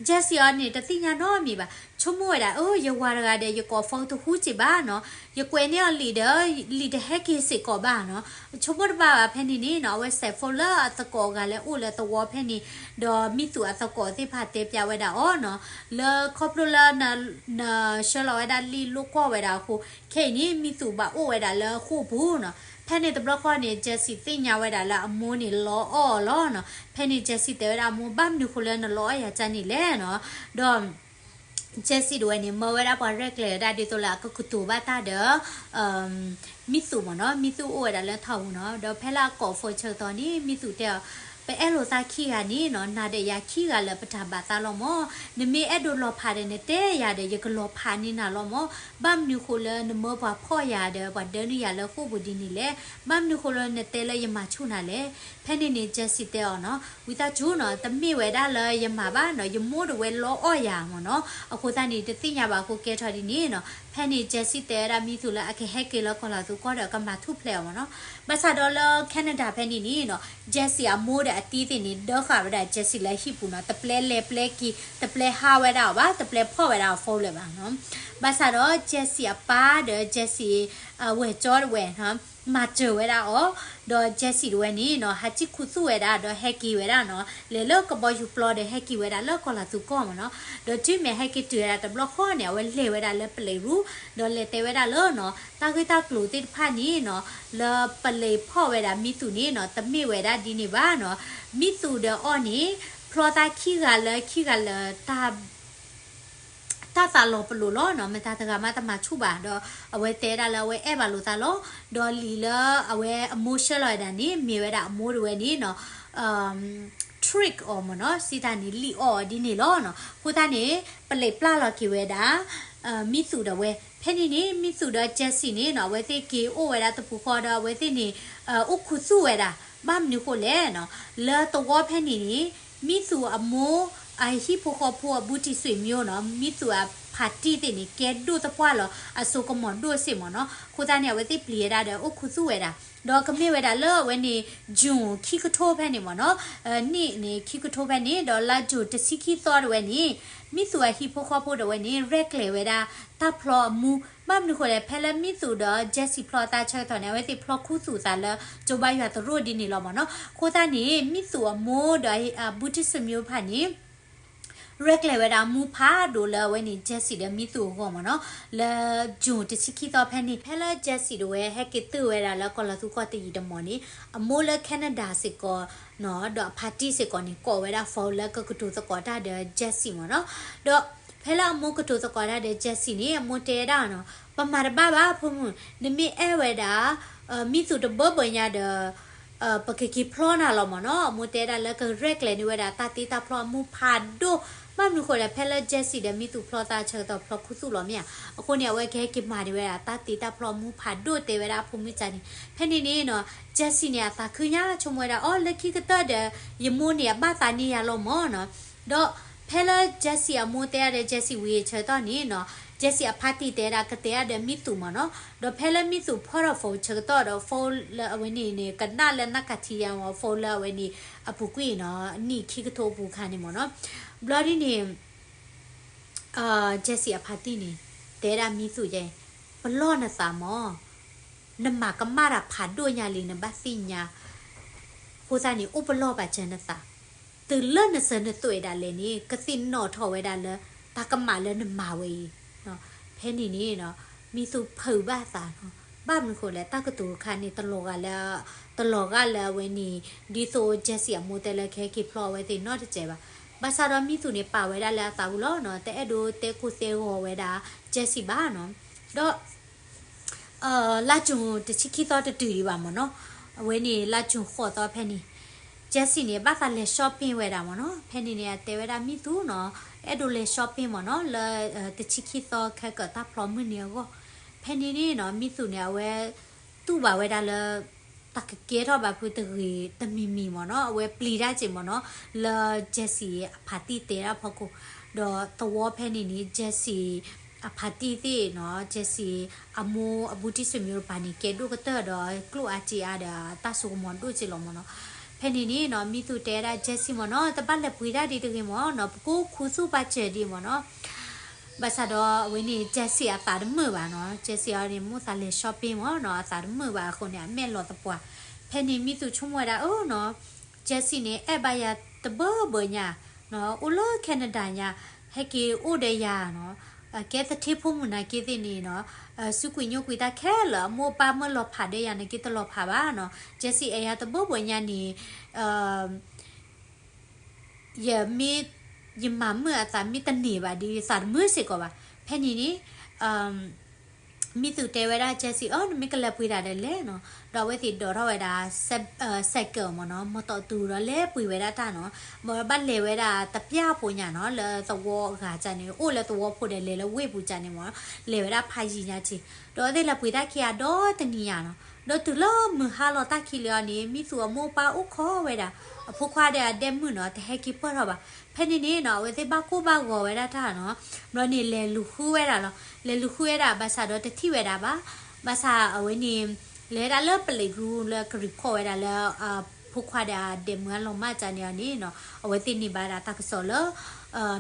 Jesse အီၤန့ၣ် တသ့ၣ်ညါနီတမံၤဘၣ်. ဆိကမိၣ်ဝဲဒၣ် အၢ ယဝၤတဂၤဒီး ယကိး phone တဟူစ့ၢ်ဘၣ်နီၤ, ယကွဲးန့ၢ်အီၤလံာ်ဒီး လံာ်တဟဲက့ၤစ့ၢ်ကီးဘၣ်နီၤ. ဆိကမိၣ်တဘၣ်ဘၣ်ဖဲန့ၣ်န့ၣ်နီၤ အဝဲစဲး phone လၢအသကိးအဂၤလၢအိၣ်လၢသဝီဖဲန့ၣ်, ဒီးမံသူးအသကိးသ့ၣ်တဖၣ်တဲပျးဝဲဒၣ်အီၤနီၤ, လၢခီဖျိလၢ နဆှၢလီၤဝဲဒၣ်လံာ်လိာ်ကွီၢ်ဝဲဒၣ်အဃိ, ခဲအံၤန့ၣ် မံသူးဘၣ်အိၣ်ဝဲဒၣ်လၢဃိာ်ပူၤနီၤ. ဖဲန့ၣ်တဘျီဃီန့ၣ် Jesse သ့ၣ်ညါဝဲဒၣ်လၢအမိၢ်န့ၣ်လီအီၣ်အီၤလီၤနီၤ. ဖဲန့ၣ် Jesse တဲဝဲဒၣ်အမိၢ် ဘၣ်မနုၤဃိလၢနလီအီၣ်ယၤကန့ၣ်လဲၣ်နီၤ. ဒီး Jesse တဝဲန့ၣ် မၢဝဲဒၣ်ပှၤရဲၣ်ကျဲၤဝဲဒၣ်ဒ်သိးလၢအကကတိၤဘၣ်တၢ်ဒီး မံသူးမ့ၢ်နီၤ, မံသူးအိၣ်ဝဲဒၣ်လၢထီၣ်ပူၤနီၤ. ဒီးဖဲလၢအကိး phone ဆၢကတီၢ်န့ၣ် မံသူးတဲအီၤ, ပအဲၣ်လိာ်သးခံဂၤန့ၣ်နီၤ, နၤဒီးယၤခံဂၤလၢပတၢ်ဘၣ်သးလီၤမ့ၢ်. နမ့ၢ်အဲၣ်ဒိးလီၤဖးဒီးနတဲယၤဒီး ယကလီၤဖးန့ၢ်နၤလီၤမ့ၢ်. ဘၣ်မနုၤဃိလၢနမၢပှၤဖီၣ်ယၤဒီး ပှၤဒၢနုာ်ယၤလၢဃိာ်ပူၤဒ်န့ၣ်လဲၣ်. ဘၣ်မနုၤဃိလၢနတဲလၢယမၤဆူၣ်နၤလဲၣ်. ဖဲန့ၣ်န့ၣ် Jesse တဲအီၤနီၤ, ဝံသးစူၤနီၤ, တမ့ၢ်ဝဲဒၣ်လၢယမၤဘၣ်နီၤ, ယမိၢ်တဝဲလီအီၣ်ယၤမ့ၢ်နီၤ. အဃိသတးန့ၣ် တသ့ၣ်ညါဘၣ်အဃိကဲထီၣ်ဒ်န့ၣ်နီၤ. ဖဲန့ၣ် Jesse တဲဝဲဒၣ်မံသူးလၢအကဟဲက့ၤလၢကီၢ်လၤသူကီၢ်ဒီးကမၤထူၣ်ဖျဲးအီၤမ့ၢ်နီၤ. ဘၣ်ဆၣ်ဒီးလၢ Canada ဖဲန့ၣ်န့ၣ်နီၤ, Jesse အမိၢ်ဒီးအတံၢ်သ့ၣ်န့ၣ် ဒၢဃာ်ဝဲဒၣ် Jesse လၢဟံၣ်ပူၤနီၤ, တပျဲလဲၤပျဲက့ၤ, တပျဲဟးဝဲဒၣ်အီၤဘၣ်, တပျဲဖီၣ်ဝဲဒၣ်အ phone လၢၤဘၣ်နီၤ. ဘၣ်ဆၣ်ဒီး Jesse အပၢ်ဒီး Jesse အဝဲၢ်ကၠီတဝဲနီၤ မၤစၢၤဝဲဒၣ်အီၤ, ဒီး Jesse တဝဲန့ၣ်နီၤ ဟးစံၣ်ခူသူၣ်ဝဲဒၣ် ဒီးဟဲက့ၤဝဲဒၣ်နီၤ, လဲၤလၢကဘီယူၤပျီဒီးဟဲက့ၤဝဲဒၣ်လၢကီၢ်လၤသူကီၢ်မ့ၢ်နီၤ. ဒီးတုၤမ့ၢ်ဟဲက့ၤတုၤဝဲဒၣ်တဘျီဃီန့ၣ် အဝဲလဲၤဝဲဒၣ်လၢပလံးရူ, ဒီးလဲၤတဲဝဲဒၣ်လၢနီၤ တၢ်ဂ့ၢ်တၢ်ကျိၤသ့ၣ်တဖၣ်န့ၣ်နီၤ လၢပလံးဖီၣ်ဝဲဒၣ်မံသူးန့ၣ်နီၤ တမ့ၢ်ဝဲဒၣ်ဒ်န့ၣ်ဘၣ်နီၤ. မံသူးဒီးအီၤန့ၣ် ဖျီသးခံဂၤလၢခံဂၤလၢ တၢ်သးလီၤပလိာ်လီၤနီၤ, မတၤတဂၤမးတမၤဆူၣ်ဘၣ်ဒီး အဝဲတဲဒၣ်လၢအဝဲအဲၣ်ဘၣ်လိာ်သးလီၤ. ဒီးလံာ်လၢအဝဲအမိၢ်ဆှၢလီၤဝဲဒၣ်န့ၣ် မ့ၢ်ဝဲဒၣ်အမိၢ်တဝဲန့ၣ်နီၤ trick အီၤမ့ၢ်နီၤ, စံးတၢ်န့ၣ် လံၣ်အီၣ်အီၤဒ်န့ၣ်လီၤနီၤ. အဃိသတးန့ၣ် ပလံးပျၢ်လီၤက့ၤဝဲဒၣ် မံသူးဒီးဝဲ. ဖဲန့ၣ်န့ၣ် မံသူးဒီး Jesse န့ၣ်နီၤ အဝဲသ့ၣ်က့ၤအိၣ်ဝဲဒၣ်တပူၤဃီဒီး အဝဲသ့ၣ်န့ၣ် အိၣ်ခူသူၣ်ဝဲဒၣ် ဘၣ်မနုၤဃိလဲၣ်နီၤ, လၢသဝီဖဲန့ၣ်န့ၣ် မံသူးအမိၢ် အဟံၣ်ဖိဃီဖိအဘူးတံၢ်ဆွေမျိုးနီၤ, မံသူးအဖါတံၢ်သ့ၣ်န့ၣ် ကဲဒိၣ်သပှၢ်လီၤ, အစိကမီၤဒိၣ်စ့ၢ်မ့ၢ်နီၤ. အဃိသတးန့ၣ် အဝဲသ့ၣ်ပျံၤဝဲဒၣ်ဒီးအိၣ်ခူသူၣ်ဝဲဒၣ်, ဒီးကမ့ၢ်ဝဲဒၣ်လၢအဝဲန့ၣ် June ခံကထိဖဲန့ၣ်မ့ၢ်နီၤ, နံၣ်န့ၣ် ခံကထိဖဲန့ၣ် ဒီးလါယူၤတဆံခံသီတဝဲန့ၣ် မံသူးအဟံၣ်ဖိဃီဖိတဝဲန့ၣ် ရဲၣ်ကျဲၤဝဲဒၣ်တၢ်ဖျီအမူ, ဘၣ်မနုၤဃိလဲၣ် ဖဲလၢမံသူးဒီး Jesse ဖျီသးဆၢကတီၢ်န့ၣ် အဝဲသ့ၣ်ဖျီခူသူၣ်သးလၢ ကၠိဘါယွၤသရိာ်ဒ်န့ၣ်လီၤမ့ၢ်နီၤ. အဃိသတးန့ၣ် မံသူးအမိၢ်ဒီး ဘူးတံၢ်ဆွေမျိုးဖၣ်န့ၣ် ရဲၣ်ကျဲၤဝဲဒၣ်မူဖးဒိၣ်လၢအဝဲန့ၣ် Jesse ဒီးမံသူၣ်အဂီၢ်မ့ၢ်နီၤ, လၢ June တဆံခံသီဖဲန့ၣ် ဖဲလၢ Jesse တဝဲဟဲက့ၤတုၤဝဲဒၣ်လၢကီၢ်လီၤသူကီၢ်တယံာ်တမီၢ်န့ၣ် အမိၢ်လၢ Canada စ့ၢ်ကီးနီၤ ဒီးအဖါတံၢ်စ့ၢ်ကီးန့ၣ် ကိးဝဲဒၣ် phone လၢကကတိၤသကိးတၢ်ဒီး Jesse မ့ၢ်နီၤ, ဒီးဖဲလၢအမိၢ်ကတိၤသကိးတၢ်ဒီး Jesse န့ၣ် အမိၢ်တဲဒၣ်နီၤ ပမၤတဘၣ်ဘၣ်ဖိမုၣ် နမ့ၢ်အဲၣ်ဝဲဒၣ် မံသူၣ်တဘၢဘၢညါဒီး ပကက့ၤဖျီနၤလီၤမ့ၢ်နီၤ, အမိၢ်တဲဒၣ်လၢကရဲၣ်ကျဲၤန့ၢ်ဝဲဒၣ် တၢ်တ့တၢ်ဖျီအမူဖးဒိၣ်, ဘၣ်မနုၤဃိလဲၣ် ဖဲလၢ Jesse ဒီးမံသူၣ်ဖျီသးဆၢကတီၢ်ဖျီခူသူၣ်လီၤမ့ၢ်ဧါ, အဃိန့ၣ် အဝဲကဟဲက့ၤမၤန့ၢ်ဝဲဒၣ် တၢ်တ့တၢ်ဖျီအမူဖးဒိၣ်တဲဝဲဒၣ်အဖိမုၣ်ကၢ်န့ၣ်, ဖဲန့ၣ်န့ၣ်နီၤ Jesse န့ၣ် အသးခုညါဆိကမိၣ်ဝဲဒၣ် အီ လၢခံကတၢၢ်ဒီး ယမိၢ်န့ၣ် အဘၣ်သးန့ၢ်ယၤလီၤမ့ၢ်နီၤ, ဒီးဖဲလၢ Jesse အမိၢ်တဲဒၣ်ဒီး Jesse ဝံၤအဆၢကတီၢ်န့ၣ်နီၤ Jesse အဖါတံၢ်တဲဒၣ် ကတဲဒၣ်ဒီးမံသူၣ်မ့ၢ်နီၤ, ဒီးဖဲလၢမံသူၣ်ဖီၣ်ထီၣ် phone ဆၢကတီၢ်ဒီး phone လၢအဝဲန့ၣ်န့ၣ် ကနၣ်လၢနၢ်ကထံယါမ့ၢ် phone လၢအဝဲန့ၣ် အပူၤကွံာ်နီၤ နံၣ်ခံကထိအပူၤအခါန့ၣ်မ့ၢ်နီၤ, ဘျီဒ်န့ၣ် Jesse အဖါတံၢ်န့ၣ် တဲဒၣ်မံသူၣ်ယဲ ပလီၢ်နသးမ့ၢ် နမၤကမၣ်တၢ်ဖးဒိၣ်ညါလံ နဘၣ်သ့ၣ်ညါ, အဃိသတးန့ၣ် အိၣ်ပလီၢ်ဘၣ်စၢၤနသး, တုၤလၢနစၢၤနသွဲၣ်ဒၣ်လဲာ်န့ၣ် ကသ့ၣ်နီၣ်ထီၣ်ဝဲဒၣ်လၢ တၢ်ကမၣ်လၢနမၤဝဲအံၤ, ဖဲန့ၣ်န့ၣ်နီၤ မံသူၣ်ဖုးဘၣ်သးနီၤ, ဘၣ်မနုၤဃိလဲၣ် တၢ်ကတိၤအခါန့ၣ် တလီၤဂာ်လၢ တလီၤဂာ်လၢအဝဲန့ၣ် ဒ်သိး Jesse အမိၢ်တဲလၢကဟဲက့ၤဖျီအဝဲသ့ၣ်နီတစဲးဘၣ်, ဘၣ်ဆၣ်ဒီးမံသူၣ်န့ၣ် ပာ်ဝဲဒၣ်လၢအသးပူၤလီၤနီၤ, တအဲၣ်ဒိးတဲကိၢ်တဲဂီၤဝဲဒၣ် Jesse ဘၣ်နီၤ, ဒီး လါ June တဆံခံသီတတုၤဒံးဘၣ်မ့ၢ်နီၤ, အဝဲန့ၣ်လါ June ဃိးသီဖဲန့ၣ် Jesse န့ၣ် ဘၣ်သးလဲၤ shopping ဝဲဒၣ်မ့ၢ်နီၤ, ဖဲန့ၣ်န့ၣ် အတဲဝဲဒၣ်မံသူၣ်နီၤ, အဲၣ်ဒိးလဲၤ shopping မ့ၢ်နီၤ, လၢ တဆံခံသီခဲကၢးတၢ်ဖျီမုၢ်နံၤအဂီၢ်, ဖဲန့ၣ်န့ၣ်နီၤ မံသူၣ်န့ၣ် အဝဲ တူၢ်ဘၣ်ဝဲဒၣ်လၢ တၢ်ကကဲထီၣ်ဘၣ်ဖုတဂ့ၤတမံၤမံၤမ့ၢ်နီၤ, အဝဲပျံၤတၢ်စ့ၢ်မ့ၢ်နီၤ, လၢ Jesse အဖါတံၢ်တဲဒၣ်ဖီခိၣ်, ဒီးသဝီဖဲန့ၣ်န့ၣ် Jesse အဖါတံၢ်သ့ၣ်နီၤ, Jesse အမိၢ်အဘူးတံၢ်ဆွေမျိုးတပၤန့ၣ် ကဲဒိၣ်ကတၢၢ်ဒီး ကျိၣ်အါစ့အါဒီးတၢ်စိကမီၤဒိၣ်စ့ၢ်လီၤမ့ၢ်နီၤ, ဖဲန့ၣ်န့ၣ်နီၤ မံသူၣ်တဲဒၣ် Jesse မ့ၢ်နီၤ, တဘၣ်လဲၤပှ့ၤတၢ်ဒံးတဂ့ၤမ့ၢ်နီၤ, ပကိးခူသူၣ်ပာ်စၢၤဒံးမ့ၢ်နီၤ, ဘၣ်ဆၣ်ဒီးအဝဲန့ၣ် Jesse အသးတမုာ်ဘၣ်နီၤ, Jesse အီၤန့ၣ် မိၣ်သးလဲၤ shopping မ့ၢ်နီၤ, အသးတမုာ်ဘၣ်အဃိန့ၣ် အမဲာ်လီၤသပှၢ်, ဖဲန့ၣ်မံသူၣ်ဆိကမိၣ်ဝဲဒၣ်အၢနီၤ, Jesse န့ၣ် အဲၣ်ဘၣ်ယၤတဘၢဘၢညါ, အိၣ်လၢ Canada ညါ, ဟဲက့ၤအိၣ်ဒီးယၤနီၤ, ကဲသထ့ဖိမုၣ်နာ်က့သ့ၣ်န့ၣ်နီၤ, စုကွံာ်ညိကွံာ်တၢ်ခဲလၢာ် အမိၢ်ပၢ်မၢလီၤဖးဒီးယၤနာ်က့တလီၤဖးဘၣ်နီၤ, Jesse အဲၣ်ယၤတဘၢဘၢညါန့ၣ် ယမ့ၢ် ယမၤမုာ်အသးမ့ၢ်တန့ၢ်ဘၣ်ဒီး ယသးတမုာ်စ့ၢ်ကီးဘၣ်. ဖဲန့ၣ်န့ၣ် မံသူၣ်တဲဝဲဒၣ် Jesse အီၤ နမ့ၢ်ကလဲၤပှ့ၤတၢ်ဒီးလဲၤနီၤ. ဒီးအဝဲသ့ၣ်ဒိးထီၣ်ဝဲဒၣ် စဲးကၢးမ့ၢ်နီၤ, မတီၢ်တူၤဒီးလဲၤပှ့ၤဝဲဒၣ်တၢ်နီၤ. ဘၣ်လဲၤဝဲဒၣ်တပျၢ်ဖိညါနီၤ, လၢသဝီအဂၤကန့ၣ် အိၣ်လၢသဝီဖိဒီးလဲၤလၢဝ့ၢ်ပူၤကန့ၣ်မ့ၢ်နီၤ, လဲၤဝဲဒၣ်ဖးယံာ်ညါက့ၤ. ဒီးအဝဲသ့ၣ်လဲၤပှ့ၤတၢ်ခံဂၤဒီတနံၤညါနီၤ. ဒီးတုၤလၢမုၢ်ဟါလီၤတၢ်ခံလၢာ်အီၤန့ၣ် မံသူၣ်အမိၢ်အပၢ်အိၣ်ခိးဝဲဒၣ်, အဖိခွါဒီးအဒဲမုၣ်နီၤ, တဟဲက့ၤပၢၢ်ထီၣ်ဘၣ်. ဖဲန့ၣ်န့ၣ်နီၤ အဝဲသ့ၣ်ဘၣ်ကိၢ်ဘၣ်ဂီၤဝဲဒၣ်တၢ်နီၤ. ဘျီန့ၣ်လဲၤလူၤဃုဝဲဒၣ်လီၤ. လဲၤလူၤဃုဝဲဒၣ် ဘၣ်ဆၣ်ဒီးတထံၣ်ဝဲဒၣ်ဘၣ်. ဘၣ်ဆၣ်အဝဲန့ၣ် လဲၤဒၣ်လၢ ပလံးရူ လၢကreportဝဲဒၣ်လၢ အဖိခွါဒီးအဒဲမုၣ်အလီၢ်မၢ်ကန့ၣ်အီၤန့ၣ်နီၤ, အဝဲသ့ၣ်န့ၢ်ဘၣ်ဒၣ်တၢ်ကစီၣ်လၢ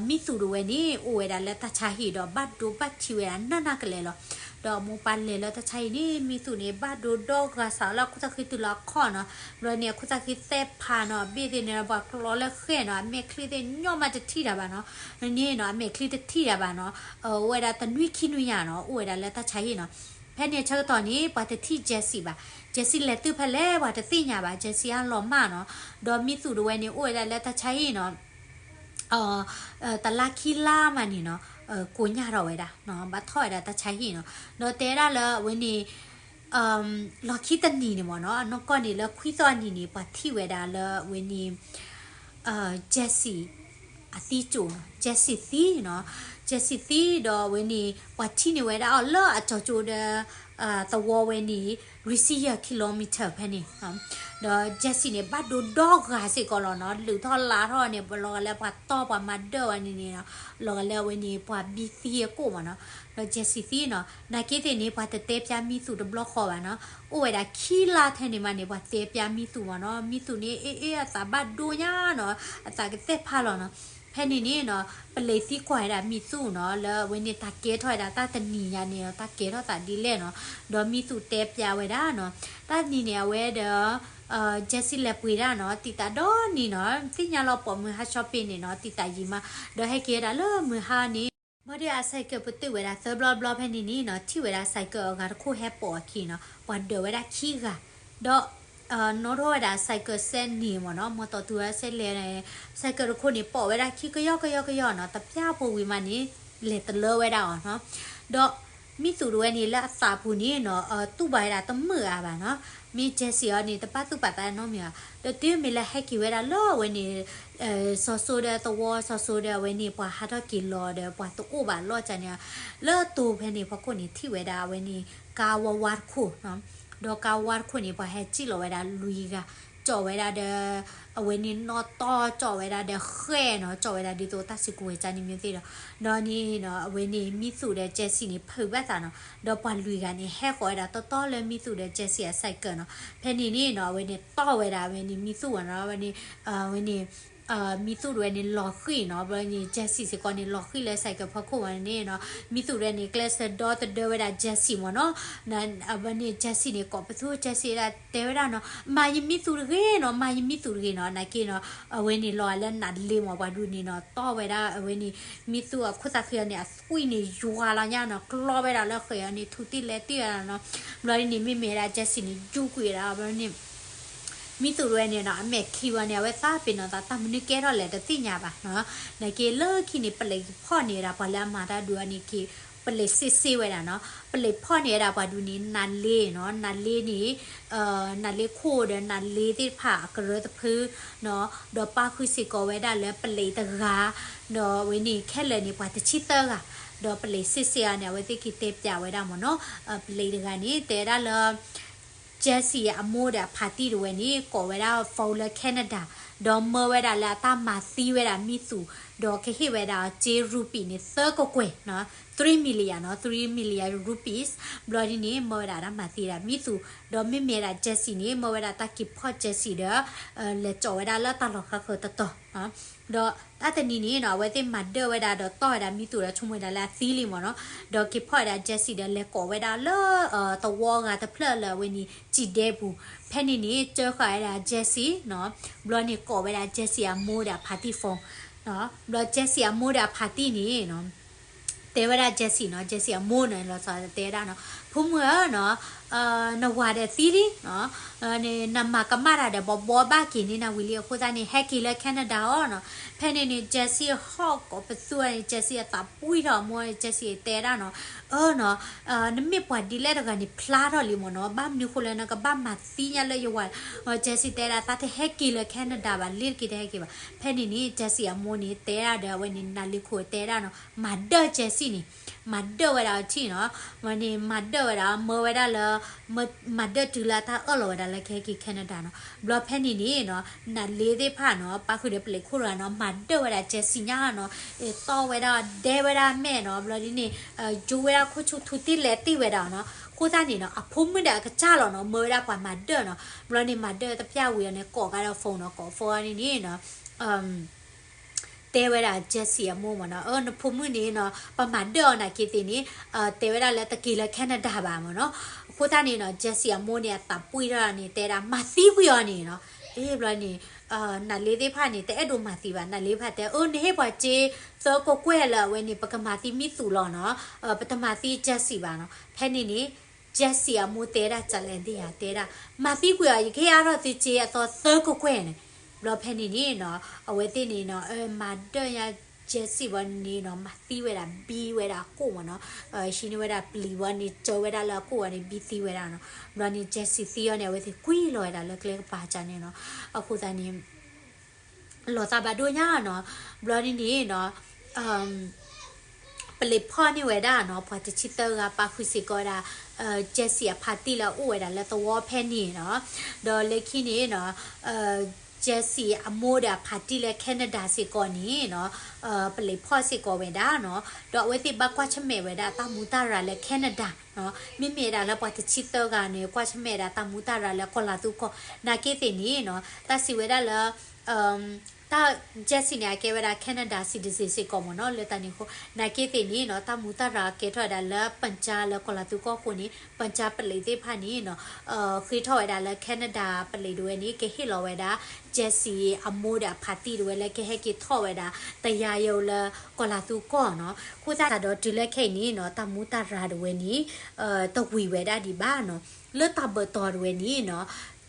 မံသူၣ်တဝဲန့ၣ် အိၣ်ဝဲဒၣ်လၢတၢ်ဆါဟံၣ်ဒီး ဘၣ်ဒိဘၣ်ထံးဝဲဒၣ်နးနးကလဲာ်လီၤ. ဒီးအမိၢ်ပၢ်လဲၤလၢတၢ်ဆါဟံၣ်န့ၣ် မံသူၣ်န့ၣ် ဘၣ်ဒိဒီဂၤစးလၢအခိၣ်သၣ်ဃံတုၤလၢအခီၣ်နီၤ. ဘျီန့ၣ် အခိၣ်သၣ်ဃံသဲဖးနီၤ, အဘ့ၣ်သ့ၣ်န့ၣ် ပှၤကျီလၢဃဲၣ်နီၤ, အမဲာ်ချံသ့ၣ်ညီမးတထံၣ်တၢ်ဘၣ်နီၤ. န့ၣ်နီၤ အမဲာ်ချံတထံၣ်တၢ်ဘၣ်နီၤ. အိၣ်ဝဲဒၣ်တနွံခံနွံညါနီၤ, အိၣ်ဝဲဒၣ်လၢတၢ်ဆါဟံၣ်နီၤ. ဖဲန့ၣ်အဆၢကတီၢ်န့ၣ် ပှၤတထံၣ် Jesse ဘၣ်. Jesse လဲၤတုၤဖဲလဲၣ် ပှၤတသ့ၣ်ညါဘၣ်, Jesse အလီၤမၢ်နီၤ. ဒီးမံသူၣ်တဝဲန့ၣ် အိၣ်ဝဲဒၣ်လၢတၢ်ဆါဟံၣ်နီၤ တလါခံလါမးန့ၣ်နီၤ, ကိးညါထီၣ်ဝဲဒၣ်, ဘၣ်ထီၣ်ဝဲဒၣ်တၢ်ဆါဟံၣ်နီၤ. ဒီးတဲဒၣ်လၢအဝဲန့ၣ် လီၢ်ခံတနံၤန့ၣ်မ့ၢ်နီၤ, နီၢ်ကီၢ်န့ၣ်လၢခွံသီအနံၤန့ၣ် ပှၤထံၣ်ဝဲဒၣ်လၢအဝဲန့ၣ် Jesse အသံကၠိၣ်နီၤ, Jesse သံနီၤ, Jesse သံဒီးအဝဲန့ၣ် ပှၤထံၣ်န့ၢ်ဝဲဒၣ်အီၤလၢအကၠီၤကၠိဒီး သဝီဝဲန့ၣ် ရံစံယဲၢ် kilometer ဖဲန့ၣ် ဒီး Jesse န့ၣ် ဘၣ်ဒိဒီဂၤစ့ၢ်ကီးလီၤနီၤ, လုၢ်ထီၣ်လါထီၣ်န့ၣ် လီၤဂာ်လၢပှၤတီၢ်ပှၤမၤဒၢၣ်ဝဲန့ၣ်န့ၣ်နီၤ, လီၤဂာ်လၢအဝဲန့ၣ် ပှၤဘံသံအကိၣ်မ့ၢ်နီၤ. ဒီး Jesse သံနီၤ, နာ်က့သ့ၣ်န့ၣ် ပှၤတတဲပျါမံသူၣ်တဘျီဃီဘၣ်နီၤ, အိၣ်ဝဲဒၣ်ခံလါထဲန့ၣ်မးန့ၣ် ပှၤတဲပျါမံသူၣ်မ့ၢ်နီၤ, မံသူၣ်န့ၣ် အ့ၣ်အ့ၣ် အသးဘၣ်ဒိညါနီၤ, အသးကသဲၣ်ဖးလီၤနီၤ. ဖဲန့ၣ်န့ၣ်နီၤ ပလံၤသံကွၢ်ဝဲဒၣ်မံသူၣ်နီၤ လၢအဝဲန့ၣ်တၢ်ကဲထီၣ်ဝဲဒၣ်တၢ်တနံၤညါန့ၣ် တၢ်ကဲထီၣ်သးဒ်လဲၣ်နီၤ, ဒီးမံသူၣ်တဲပျးဝဲဒၣ်နီၤ, တၢ်တနံၤန့ၣ် အဝဲဒီး Jessie လဲၤပှ့ၤဒၣ်နီၤ တံာ်တာ်ဒီနံၤနီၤ သ့ၣ်ညါလီၤပိာ်မုၢ်ဟါဆီပ့ၤန့ၣ်နီၤ တံာ်တာ်ယံာ်မး, ဒီးဟဲက့ၤဝဲဒၣ်လၢမုၢ်ဟါန့ၣ် ဘၣ်ဒီးအစဲးကၢးပတုာ်ဝဲဒၣ်သၢဘျီဘျီဖဲန့ၣ်န့ၣ်နီၤ ထံၣ်ဝဲဒၣ်စဲးကၢးအဂၤတခိၣ်ဟဲပိာ်အခံနီၤ ပှၤဒၢးဝဲဒၣ်ခံဂၤ, ဒီး နီၣ်ထီၣ်ဝဲဒၣ်စဲးကၢးစဲန့ၣ်မ့ၢ်နီၤ မီၢ်တီၢ်တုၤဝဲစဲလဲၣ်န့ၣ် စဲးကၢးတခိၣ်န့ၣ်ပိာ်ဝဲဒၣ်ခံကယီကယီကယီနီၤ တပျၢ်ဖိဝံၤမးန့ၣ် လဲၤတလၢဝဲဒၣ်အီၤနီၤ, ဒီး မံသူၣ်တဝဲန့ၣ်လၢအသးပူၤန့ၣ်နီၤ တူၢ်ဘၣ်ဝဲဒၣ်တမုာ်အါဘၣ်နီၤ, မ့ၢ် Jessie အီၤန့ၣ် တပာ်သူၣ်ပာ်သးနီတမံၤဘၣ်, ဒီးတုၤမ့ၢ်လၢဟဲက့ၤဝဲဒၣ်လၢအဝဲန့ၣ် စီၤစိဒီးသဝီ စီၤစိဒီးအဝဲန့ၣ် ပှၤဟးထီၣ်က့ၤလီၤဒီး ပှၤတအိၣ်ဘၣ်လီၢ်ကန့ၣ်, လၢတိၤဖဲန့ၣ်ဖီခိၣ်န့ၣ် ထံၣ်ဝဲဒၣ်အဝဲန့ၣ် ကါဝါဝါတခိၣ်နီၤ, ဒီးကါဝါတခိၣ်န့ၣ် ပှၤဟဲစံၣ်လီၤဝဲဒၣ်လွံၢ်ဂၤ, ကၠီၣ်ဝဲဒၣ်ဒီး အဝဲန့ၣ်နီၣ်တီၢ် ကၠီၣ်ဝဲဒၣ်ဒီးဃဲၣ်နီၤ ကၠီၣ်ဝဲဒၣ်ဒ်သိးတၢ်စုကဝဲၤကန့ၣ်မ့ၢ်သ့ၣ်ဒီး, ဒီးန့ၣ်နီၤ အဝဲန့ၣ် မံသူၣ်ဒီး Jessie န့ၣ် ဖုးဘၣ်သးနီၤ, ဒီးပှၤလွံၢ်ဂၤန့ၣ် ဟဲဃီၤဝဲဒၣ်တီတီလၢမံသူၣ်ဒီး Jessie အစဲးကၢးနီၤ, ဖဲန့ၣ်န့ၣ်နီၤ အဝဲန့ၣ်တီၢ်ဝဲဒၣ်အဝဲန့ၣ် မံသူၣ်ဝဲနီၤ အဝဲန့ၣ် အဝဲန့ၣ် မံသူၣ်တဝဲန့ၣ်လီၤဃံၤနီၤ, ဘျီန့ၣ် Jessie စ့ၢ်ကီးန့ၣ် လီၤဃံၤလၢစဲးကၢးဖီခိၣ်ဝဲန့ၣ်နီၤ, မံသူၣ်တဝဲန့ၣ် ကျဲးစၢးဒီသဒၢဝဲဒၣ် Jessie မ့ၢ်နီၤ, အဝဲန့ၣ် Jessie န့ၣ် ကိးပသူ Jessie ဒၣ်တဲဝဲဒၣ်နီၤ, မၤယမံသူၣ်တဂ့ၤနီၤ မၤယမံသူၣ်တဂ့ၤနီၤ, နာ်က့နီၤ အဝဲန့ၣ်လီၤဂာ်လၢနၤလ့မ့ၢ် ပှၤဒုးန့ၣ်နီၤ တီၢ်ဝဲဒၣ်အဝဲန့ၣ် မံသူၣ်အခိၣ်သးဃံအီၤန့ၣ် အသွံၣ်န့ၣ်ယွၤလီၤညါနီၤ, ကျီဝဲဒၣ်လၢဃဲၤအီၤန့ၣ် ထူးတံၢ်လဲၤတံၢ်ဝဲဒၣ်နီၤ, ဘျီဒ်န့ၣ် မ့မ့ၢ်ဒၣ် Jessie န့ၣ် ယူကွံာ်ဝဲဒၣ် ဘျီန့ၣ် မံသူၣ်တဝဲန့ၣ်နီၤ အမဲာ်ခံဝဲန့ၣ် အဝဲသးပ့ၤနီၣ်သး တၢ်မနုၤကဲထီၣ်လဲၣ်တသ့ၣ်ညါဘၣ်နီၤ, နာ်က့လၢခံန့ၣ် ပလံၤဖီၣ်န့ၢ်ဝဲဒၣ် ပှၤလၢအမၤတၢ်ဒုးအီၤန့ၣ်က့ၤ ပလံၤစ့ၢ်စ့ၢ်ဝဲဒၣ်နီၤ, ပလံၤဖီၣ်န့ၢ်ဝဲဒၣ်ပှၤဒုးန့ၣ် နၤလ့နီၤ, နၤလ့န့ၣ် နၤလ့ခိၣ်ဒီးနၤလ့သ့ၣ်တဖၣ်အကရၢတဖုနီၤ, ဒီးပာ်ဃုာ်စ့ၢ်ကီးဝဲဒၣ်လၢပလံၤတဂၤ, ဒီးအဝဲန့ၣ်ခဲလၢာ်န့ၣ် ပှၤတဆံသၢဂၤ, ဒီးပလံၤစ့ၢ်စ့ၢ်အီၤန့ၣ် အဝဲသ့ၣ်က့ၤတဲပျးဝဲဒၣ်မ့ၢ်နီၤ, ပလံၤတဂၤန့ၣ် တဲဝဲဒၣ်လၢ Jessie အမိၢ်ဒီးအဖါတံၢ်တဝဲန့ၣ် ကိးဝဲဒၣ် phone လၢ Canada, ဒီးမၢဝဲဒၣ်လၢအတၢ်မၤသံဝဲဒၣ်မံသူၣ်, ဒီးကဟ့ၣ်ဝဲဒၣ်အီၤစ့ rupee န့ၣ် သၢကကွဲၢ်နီၤ, three million နီၤ, three million rupees, ဘျီဒ်န့ၣ် မၢဝဲဒၣ်တၢ်မၤသံဒၣ်မံသူၣ်, ဒီးမ့မ့ၢ်ဒၣ် Jessie န့ၣ် မၢဝဲဒၣ်တၢ်က့ၤဖီၣ် Jessie ဒီး လဲၤကၠီၣ်ဝဲဒၣ်လၢတၢ်လီၢ်ဃါဃၢၤတတီၤ ဒီးတၢ်တနံၤန့ၣ်နီၤ အဝဲသ့ၣ်မၤဒၢၣ်ဝဲဒၣ်ဒီးတီၢ်ဝဲဒၣ်မံသူၣ်ဒီးဆိကမိၣ်ဝဲဒၣ်လၢအသံလံမ့ၢ်နီၤ, ဒီးက့ၤဖီၣ်ဝဲဒၣ် Jessie ဒီးလဲၤကိးဝဲဒၣ်လၢ သဝီဂၤတဖျၢၣ်လၢအဝဲန့ၣ် စံၣ်ဒဲပူၤ, ဖဲန့ၣ်န့ၣ် ကၢဃာ်ဝဲဒၣ် Jessie နီၤ, ဘျီန့ၣ်ကိးဝဲဒၣ် Jessie အမိၢ်ဒီးအဖါတံၢ် phone, ဘျီ Jessie အမိၢ်ဒီးအဖါတံၢ်န့ၣ်နီၤ တဲဝဲဒၣ် Jessie နီၤ, Jessie အမိၢ်န့ၣ် လီၤဆီတဲဝဲဒၣ်နီၤ, ဖိမုၣ်ဧၢနီၤ, နဝၤဒီးသံလံနီၤ, နမၤကမၣ်တၢ်ဒီးဘီဘီဘၣ်က့ၤန့ၢ်နၤဝံၤလံအဃိသတးန့ၣ် ဟဲက့ၤလၢ Canada အီၤနီၤ, ဖဲန့ၣ်န့ၣ် Jessie ဟီၣ်ကိးပသူန့ၣ် Jessie အသးပှံၢ်ထီၣ်အမိၢ်န့ၣ် Jessie တဲဒၣ်နီၤ, အၢနီၤ, နမ့ၢ်ပှၤဒ်လဲၣ်တဂၤန့ၣ် ဖျါထီၣ်လံမ့ၢ်နီၤ, ဘၣ်မနုၤဃိလၢနကဘၣ်မၤသံညါလၢယဝၤ, Jessie တဲဒၣ်သးတဟဲက့ၤလၢ Canada ဘၣ်, လ့ၤတက့ၤတဟဲက့ၤဘၣ်, ဖဲန့ၣ်န့ၣ် Jessie အမိၢ်န့ၣ် တဲဒၣ်ဒီးအဝဲန့ၣ် နၤလ့ခိၣ်တဲဒၣ်နီၤ, မၤဒၢၣ် Jessie န့ၣ်, မၤဒၢၣ်ဝဲဒၣ်အီၤထံၣ်နီၤ, ဝဲန့ၣ် မၤဒၢၣ်ဝဲဒၣ် မၢဝဲဒၣ်လၢ မၤဒၢၣ်တုၤလၢအတၢ်အၢၣ်လီၤဝဲဒၣ်လၢကဟဲက့ၤ Canada နီၤ, ဘျီဖဲန့ၣ်န့ၣ်နီၤ, နၤလ့သ့ၣ်တဖၣ်နီၤ ပာ်ဃုာ်ဒီးပလံၤခိၣ်တဂၤနီၤ မၤဒၢၣ်ဝဲဒၣ် Jessie ညါနီၤ, တီၢ်ဝဲဒၣ် ဒဲဝဲဒၣ်မဲာ်နီၤ, ဘျီဒ်န့ၣ် ယိဝဲဒၣ်ခိၣ်ဆူၣ်ထူတ့ၢ်လဲၤတ့ၢ်ဝဲဒၣ်နီၤ, အဃိသတးန့ၣ်နီၤ အဖိမုၣ်ဒီးအကစၢ်လီၤနီၤ မၢဝဲဒၣ်ပှၤမၤဒၢၣ်နီၤ, ဘျီန့ၣ် မၤဒၢၣ်တပျၢ်ဝံၤအီၤန့ၣ် ကိးကါဒီး phone နီၤ, ကိး phone န့ၣ်န့ၣ်နီၤ တဲဝဲဒၣ် Jessie အမိၢ်မ့ၢ်နီၤ, အၢ နဖိမုၣ်န့ၣ်နီၤ ပမၤဒၢၣ်အီၤနာ်က့သ့ၣ်န့ၣ်, တဲဝဲဒၣ်လၢတက့ၤလၢ Canada ဘၣ်မ့ၢ်နီၤ, အဃိသတးန့ၣ်နီၤ Jessie အမိၢ်န့ၣ် အသးပှံၢ်ထီၣ်န့ၣ် တဲဒၣ် မၤသံကွံာ်အီၤန့ၣ်နီၤ, အ့ ဘျီန့ၣ် နၤလ့သ့ၣ်တဖၣ်န့ၣ် တအဲၣ်ဒိးမၤသံဘၣ်, နၤလ့တဖၣ်တဲ အၢ နဟ့ၣ်ပှၤစ့ သၢကကွဲၢ်လၢအဝဲန့ၣ် ပကမၤသံမံသူၣ်လီၤနီၤ, ပတမၤသံ Jessie ဘၣ်နီၤ, ဖဲန့ၣ်န့ၣ် Jessie အမိၢ်တဲဒၣ် ကလဲၣ်ဒ်ယၤ တဲဒၣ် မၤသံကွံာ်အီၤ ယကဟ့ၣ်အါထီၣ်သုစ့အသီသၢကကွဲၢ်န့ၣ်, ဘျီဖဲန့ၣ်န့ၣ်နီၤ အဝဲသ့ၣ်န့ၣ်နီၤ မၤဒၢၣ်ညါ Jessie ဘၣ်န့ၣ်နီၤ မၤသံဝဲဒၣ် ဘံဝဲဒၣ်အကိၣ်မ့ၢ်နီၤ, ဟံးန့ၢ်ဝဲဒၣ်ပျံၤဝဲန့ၣ် စၢဝဲဒၣ်လၢအကိၣ်ဝဲန့ၣ် ဘံသံဝဲဒၣ်နီၤ, ဘျီန့ၣ် Jessie သံအီၤန့ၣ် အဝဲသ့ၣ်ကွံာ်လီၤဝဲဒၣ်လၢကျဲကပၤကၢ်န့ၣ်နီၤ, အဃိသတးန့ၣ် လီၤသးဘၣ်ဒိၣ်ညါနီၤ, ဘျီန့ၣ်န့ၣ်နီၤ ပလံၤဖီၣ်န့ၢ်ဝဲဒၣ်နီၤ ပှၤတဆံသၢဂၤ ပာ်ဃုာ်စ့ၢ်ကီးဝဲဒၣ် Jessie အဖါတံၢ်လၢအအိၣ်ဝဲဒၣ်လၢသဝီဖဲန့ၣ်နီၤ, ဒီးလၢခံန့ၣ်နီၤ Jessie အမိၢ်ဒီးအဖါတံၢ်လၢ Canada စ့ၢ်ကီးန့ၣ်နီၤ ပလံၤဖီၣ်စ့ၢ်ကီးဝဲဒၣ်နီၤ, ဒီးအဝဲသ့ၣ်ဘၣ်ကွၢ်ဆၢၣ်မဲာ်ဝဲဒၣ်တၢ်မူတၢ်ရၤလၢ Canada နီၤ, မ့မ့ၢ်ဝဲဒၣ်လၢပှၤတဆံသၢဂၤန့ၣ် ကွၢ်ဆၢၣ်မဲာ်ဝဲဒၣ်တၢ်မူတၢ်ရၤလၢကီၢ်လၤသူကီၢ် နာ်က့သ့ၣ်န့ၣ်နီၤ တၢ်စံးဝဲဒၣ်လၢ တၢ် Jesse န့ၣ် အကဲဝဲဒၣ် Canada citizen စ့ၢ်ကီးမ့ၢ်နီၤ, လၢတၢ်န့ၣ်အဃိ နာ်က့သ့ၣ်န့ၣ်နီၤ တၢ်မူတၢ်ရၤကဲထီၣ်ဝဲဒၣ်လၢ ပၠၣ်လၢကီၢ်လၤသူကီၢ်အဃိန့ၣ် ပၠၣ်ပလံးသ့ၣ်တဖၣ်န့ၣ်နီၤ ဃ့ထီၣ်ဝဲဒၣ်လၢ Canada ပလံးတဝဲန့ၣ် ကဟ့ၣ်လီၤဝဲဒၣ် Jesse အမိၢ်ဒီးအဖါတံၢ်တဝဲလၢကဟဲက့ၤထီၣ်ဝဲဒၣ် တယါယိလၢကီၢ်လၤသူကီၢ်နီၤ. အဃိသတးဒီးတုၤလၢခဲအံၤန့ၣ်နီၤ တၢ်မူတၢ်ရၤတဝဲန့ၣ် တဝံၤဝဲဒၣ်ဒံးဘၣ်နီၤ. လၢတၢ်ဘၢၣ်တီၤတဝဲန့ၣ်နီၤ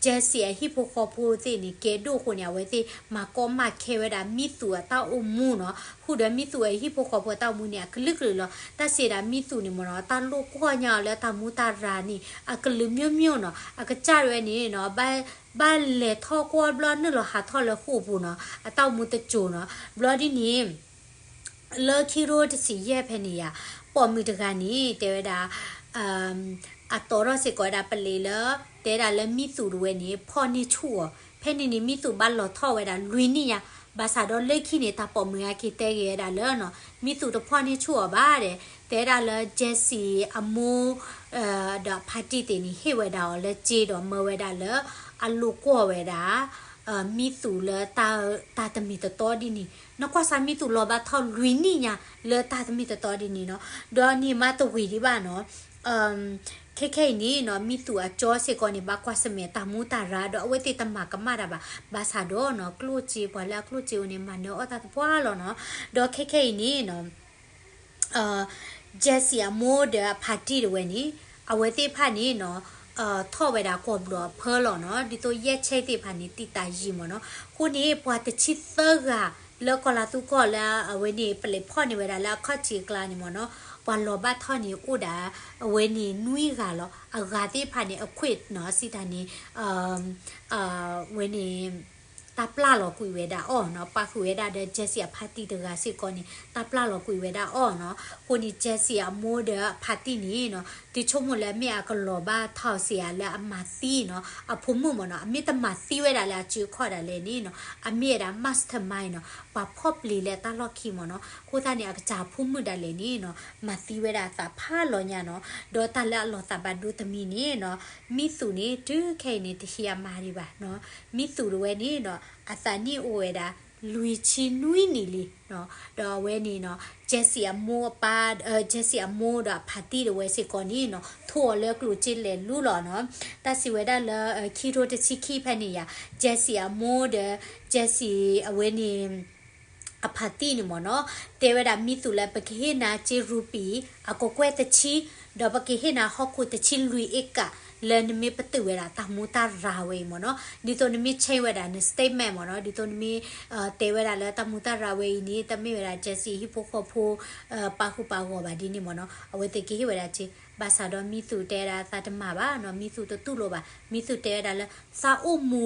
Jesse အဟံၣ်ဖိဃီဖိသ့ၣ်န့ၣ် ကဲဒိၣ်အဃိန့ၣ် အဝဲသ့ၣ်မၤကီမၤခဲဝဲဒၣ် မံသူးအတၢ်အိၣ်မူနီၤ, ဃုာ်ဒီးမံသူးအဟံၣ်ဖိဃီဖိအတၢ်အိၣ်မူန့ၣ် အကလုာ်ကလုာ်လီၤ. တၢ်စံးဒၣ်မံသူးန့ၣ်မ့ၢ်နီၤ တၢ်လိၣ်ကွီၢ်ညါအီၤလၢတၢ်မူတၢ်ရၤန့ၣ် အကလုာ်မျိုးမျိုးနီၤ, အကစၢ်တဝဲန့ၣ်နီၤ ဘၣ်လဲၤထီၣ်ကွီၢ်ဘျီနုာ်လီၤဟးထီၣ်လၢဃိာ်ပူၤနီၤ အတၢ်အိၣ်မူတစိၤနီၤ. ဘျီဒ်န့ၣ် လၢခံကထိတဆံယဲၢ်ဖဲန့ၣ်ယါ ပိာ်မုၣ်တဂၤန့ၣ် တဲဝဲဒၣ် အတီထီၣ်စ့ၢ်ကီးဝဲဒၣ်ပလံးလၢ တဲဒၣ်လၢမံသူးတဝဲန့ၣ် ဖီၣ်န့ၢ်ဆူၣ်အီၤ, ဖဲန့ၣ်န့ၣ် မံသူးဘၣ်လီၤထီၣ်ဝဲဒၣ်လွံၢ်နံၣ်ညါ, ဘၣ်ဆၣ်ဒီးလၢခံန့ၣ် တၢ်ပိာ်မုၣ်အက့ၤတဲဂ့ၤဝဲဒၣ်လၢနီၤ မံသူးတဖီၣ်န့ၢ်ဆူၣ်အီၤဘၣ်ဒီး တဲဒၣ်လၢ Jesse အမိၢ် ဒီးအဖါတံၢ်သ့ၣ်န့ၣ် ဟ့ၣ်ဝဲဒၣ်အီၤလၢစ့ဒီးမၢဝဲဒၣ်လၢ အလိာ်ကွီၢ်ဝဲဒၣ် မံသူးလၢ တၢ်တမ့ၢ်တတီဒ်န့ၣ်, နကွၢ်စၢ်မံသူးလီၤဘၣ်ထီၣ်လွံၢ်နံၣ်ညါ လၢတၢ်တမ့ၢ်တတီဒ်န့ၣ်နီၤ, ဒီးန့ၣ်မးတဝံၤဒံးဘၣ်နီၤ ခဲခဲအံၤန့ၣ်နီၤ မံသူးအကၠီစ့ၢ်ကီးန့ၣ် ဘၣ်ကွၢ်ဆၢၣ်မဲာ်တၢ်မူတၢ်ရၤ ဒီးအဝဲသ့ၣ်တမၤကမၣ်တၢ်ဘၣ်, ဘၣ်ဆၣ်ဒီးနီၤ ကျိၣ်စ့ ပှၤလၢအကျိၣ်စ့အိၣ်န့ၣ် မၤနၢၤအီၣ်တၢ်သပှၢ်လီၤနီၤ, ဒီးခဲခဲအံၤန့ၣ်နီၤ Jesse အမိၢ်ဒီးအဖါတံၢ်တဝဲန့ၣ် အဝဲသ့ၣ်တဖၣ်န့ၣ်နီၤ ထီၣ်ဝဲဒၣ်ကွီၢ်ဘျီးအဖၢလီၤနီၤ, ဒ်သိးယဲၢ်ဆဲသ့ၣ်တဖၣ်န့ၣ် တံာ်တာ်ယံာ်မ့ၢ်နီၤ, အဃိန့ၣ် ပှၤတဆံသၢဂၤလၢကီၢ်လၤသူကီၢ်လၢအဝဲန့ၣ် ပလံးဖီၣ်န့ၢ်ဝဲဒၣ်လၢအခီၣ်ထံးအကျါန့ၣ်မ့ၢ်နီၤ, ပှၤလီၤဘၣ်ထီၣ်န့ၣ်အိၣ်ဒၣ် အဝဲန့ၣ်နွံဂၤလီၤ, အဂၤသ့ၣ်တဖၣ်န့ၣ် အခွ့ၣ်နီၤ စံးတၢ်န့ၣ် အဝဲန့ၣ် တၢ်ပျၢ်လီၤကွံာ်ဝဲဒၣ်အီၤနီၤ, ပာ်ဃုာ်ဝဲဒၣ်ဒီး Jesse အဖါတံၢ်တဂၤစ့ၢ်ကီးန့ၣ် တၢ်ပျၢ်လီၤကွံာ်ဝဲဒၣ်အီၤနီၤ, အဃိန့ၣ် Jesse အမိၢ်ဒီးအဖါတံၢ်န့ၣ်နီၤ တုၤဆိကမိၣ်လၢအမ့ၢ်အကလီၤဘၣ်ထီၣ်စ့ၢ်ဧါလၢအမၤသံနီၤ, အဖိမုၣ်မ့ၢ်နီၤ, အမ့ၢ်တမၤသံဝဲဒၣ်လၢအစုအခီၣ်ဒၣ်လဲာ်န့ၣ်နီၤ, အမ့ၢ်ဝဲဒၣ် mastermind နီၤ, ပှၤဖီၣ်ပျံၤလၢတၢ်လီၢ်ခံမ့ၢ်နီၤ, အဃိသတးန့ၣ် အကစၢ်ဖိမုၣ်ဒၣ်လဲာ်န့ၣ်နီၤ မၤသံဝဲဒၣ်အသးဖးလီၤညါနီၤ, ဒီးတၢ်လၢအလီၤသးဘၣ်ဒိတမံၤန့ၣ်နီၤ မံသူးန့ၣ် တုၤခဲအံၤန့ၣ် တဟံးအမါဒံးဘၣ်နီၤ, မံသူးတဝဲန့ၣ်နီၤ အသးနံၣ်အိၣ်ဝဲဒၣ် လွံၢ်ဆံနွံနံၣ်လံနီၤ, ဒီးအဝဲန့ၣ်နီၤ Jesse အမိၢ်အပၢ် Jesse အမိၢ်ဒီးအဖါတံၢ်တဝဲစ့ၢ်ကီးန့ၣ်နီၤ ထိၣ်အီၤလၢကျိၣ်စ့လဲၤလူလီၤနီၤ, တၢ်စံးဝဲဒၣ်လၢ ခံကထိတဆံခံဖဲန့ၣ်ယါ Jesse အမိၢ်ဒီး Jesse အဝဲန့ၣ် အဖါတံၢ်န့ၣ်မ့ၢ်နီၤ, တဲဝဲဒၣ်မံသူးလၢပကဟ့ၣ်နၤစ့ rupee အကကွဲၢ်တဆံ, ဒီးပကဟ့ၣ်နၤဟီၣ်ခိၣ်တဆံလွံၢ်အ့ကၣ် လၢနမ့ၢ်ပတုာ်ဝဲဒၣ်တၢ်မူတၢ်ရၤဝဲအံၤမ့ၢ်နီၤ, ဒ်သိးနမ့ၢ် change ဝဲဒၣ်န statement မ့ၢ်နီၤ, ဒ်သိးနမ့ၢ် တဲဝဲဒၣ်လၢတၢ်မူတၢ်ရၤဝဲအံၤန့ၣ် တမ့ၢ်ဝဲဒၣ် Jesse ဟံၣ်ဖိဃီဖိ ပာ်ဃုာ်ပာ်ဂီၤဘၣ်ဒ်န့ၣ်မ့ၢ်နီၤ, အဝဲသ့ၣ်ကဟ့ၣ်ဝဲဒၣ်စ့, ဘၣ်ဆၣ်ဒီးမံသူးတဲဒၣ်သးတမၤဘၣ်နီၤ, မံသူးတတူၢ်လိာ်ဘၣ်, မံသူးတဲဝဲဒၣ်လၢ သးအိၣ်မူ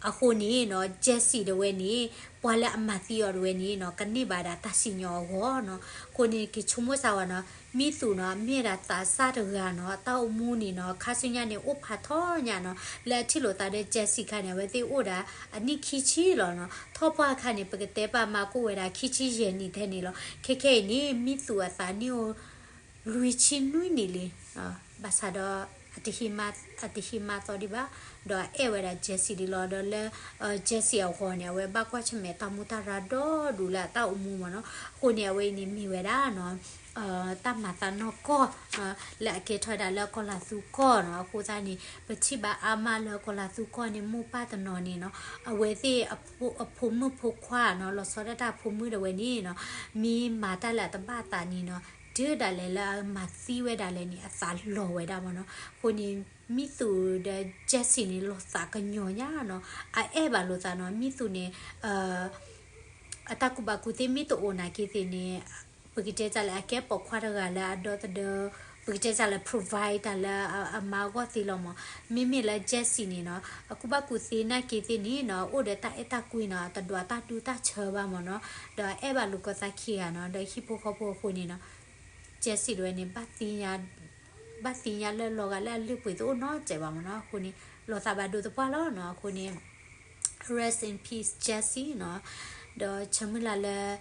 အဃိန့ၣ်နီၤ Jesse တဝဲန့ၣ် ပှၤလၢအမၤသံအီၤတဝဲန့ၣ်နီၤ ကန့ၢ်ဘၣ်ဒၣ်တၢ်စံၣ်ညီၣ်အဂီၢ်နီၤ, အဃိန့ၣ် က့ၤဆိကမိၣ်စၢ်ဝဲနီၤ, မံသူးနီၤ မ့ၢ်ဒၣ်သးစၢ်တဂၤနီၤ, တၢ်အိၣ်မူန့ၣ်နီၤ ခါဆူညါန့ၣ် အိၣ်ဖးထီညါနီၤ, လၢအထံၣ်လိာ်သးဒီး Jesse ခါန့ၣ် အဝဲသ့ၣ်အိၣ်ဒၣ်အနံၣ်ခံဆံလီၤနီၤ, ထီၣ်ပှၢ်အခါန့ၣ် ပကတဲပာ်မၤကိၣ်ဝဲဒၣ်ခံဆံယဲၢ်နံၣ်ထဲန့ၣ်လီၤ, ခဲခဲအံၤန့ၣ် မံသူးအသးနံၣ်အိၣ် လွံၢ်ဆံနွံနံၣ်လံ, ဘၣ်ဆၣ်ဒီး အတဟံးမါသီဒံးဘၣ်, ဒီးအအဲၣ်ဝဲဒၣ် Jesse ဒံးလီၤ, ဒီးလၢ Jesse အဂီၢ်န့ၣ် အဝဲဘၣ်ကွၢ်ဆၢၣ်မဲာ်တၢ်မူတၢ်ရၤဒီဒူၣ်လၢအတၢ်အိၣ်မူမ့ၢ်နီၤ, အဃိန့ၣ် အဝဲအံၤန့ၣ်မ့ၢ်ဝဲဒၣ်နီၤ တၢ်မၤသးနီၢ်ကီၢ် လၢအကဲထီၣ်ဝဲဒၣ်လၢကီၢ်လၤသူကီၢ်နီၤ, အဃိသတးန့ၣ် ပထံၣ်ဘၣ်အါမးလၢကီၢ်လၤသူကီၢ်န့ၣ် မိၢ်ပၢ်တနီၤန့ၣ်နီၤ, အဝဲသ့ၣ်အဖိမုၣ်ဖိခွါနီၤ, လီၤဆီဒၣ်တၢ်အဖိမုၣ်တဝဲန့ၣ်နီၤ, မ့ၢ်မၤတၢ်လၢအတဘၣ်အသးန့ၣ်နီၤ, တုၤဒၣ်လဲာ်လၢအမၤသံဝဲဒၣ်လဲာ်န့ၣ် အသးလီၤဝဲဒၣ်မ့ၢ်နီၤ, အဃိန့ၣ် မံသူးဒီး Jesse န့ၣ် လီၤသးကညီၤညါနီၤ, အအဲၣ်ဘၣ်လိာ်သးနီၤ, မံသူးန့ၣ် အတၢ်ကူၣ်ဘၣ်ကူၣ်သ့မ့ၢ်တအိၣ်နာ်က့သ့ၣ်န့ၣ် ပကတဲစၢ်လၢအကဲပိာ်ခွါတဂၤလၢအဒီသဒၢ ပကတဲစၢ်လၢ provide တၢ်လၢအမါအဂီၢ်သ့လီၤမး, မ့မ့ၢ်လၢ Jesse န့ၣ်နီၤ အကူၣ်ဘၣ်ကူၣ်သ့နာ်က့သ့ၣ်န့ၣ်နီၤ အိၣ်ဒီးတၢ်အဲၣ်တၢ်ကွံနီၤ, တဒွးတၢ်ဒူတၢ်ဆၢဘၣ်မ့ၢ်နီၤ, ဒီးအအဲၣ်ဘၣ်လိာ်ကီသးခံဂၤနီၤ, ဒီးဟံၣ်ဖိဃီဖိအဃိန့ၣ်နီၤ Jesse တဝဲန့ၣ် ဘၣ်သ့ၣ်ညါလၢလီၤဂာ်လၢအလုၢ်ပှ့ၤတအိၣ်နီတစဲးဘၣ်မ့ၢ်နီၤ, အဃိန့ၣ် လီၤသးဘၣ်ဒိသပှၢ်လီၤနီၤ, အဃိန့ၣ် rest in peace Jesse နီၤ, ဒီးဆၢမုၢ်လၢ်လၢ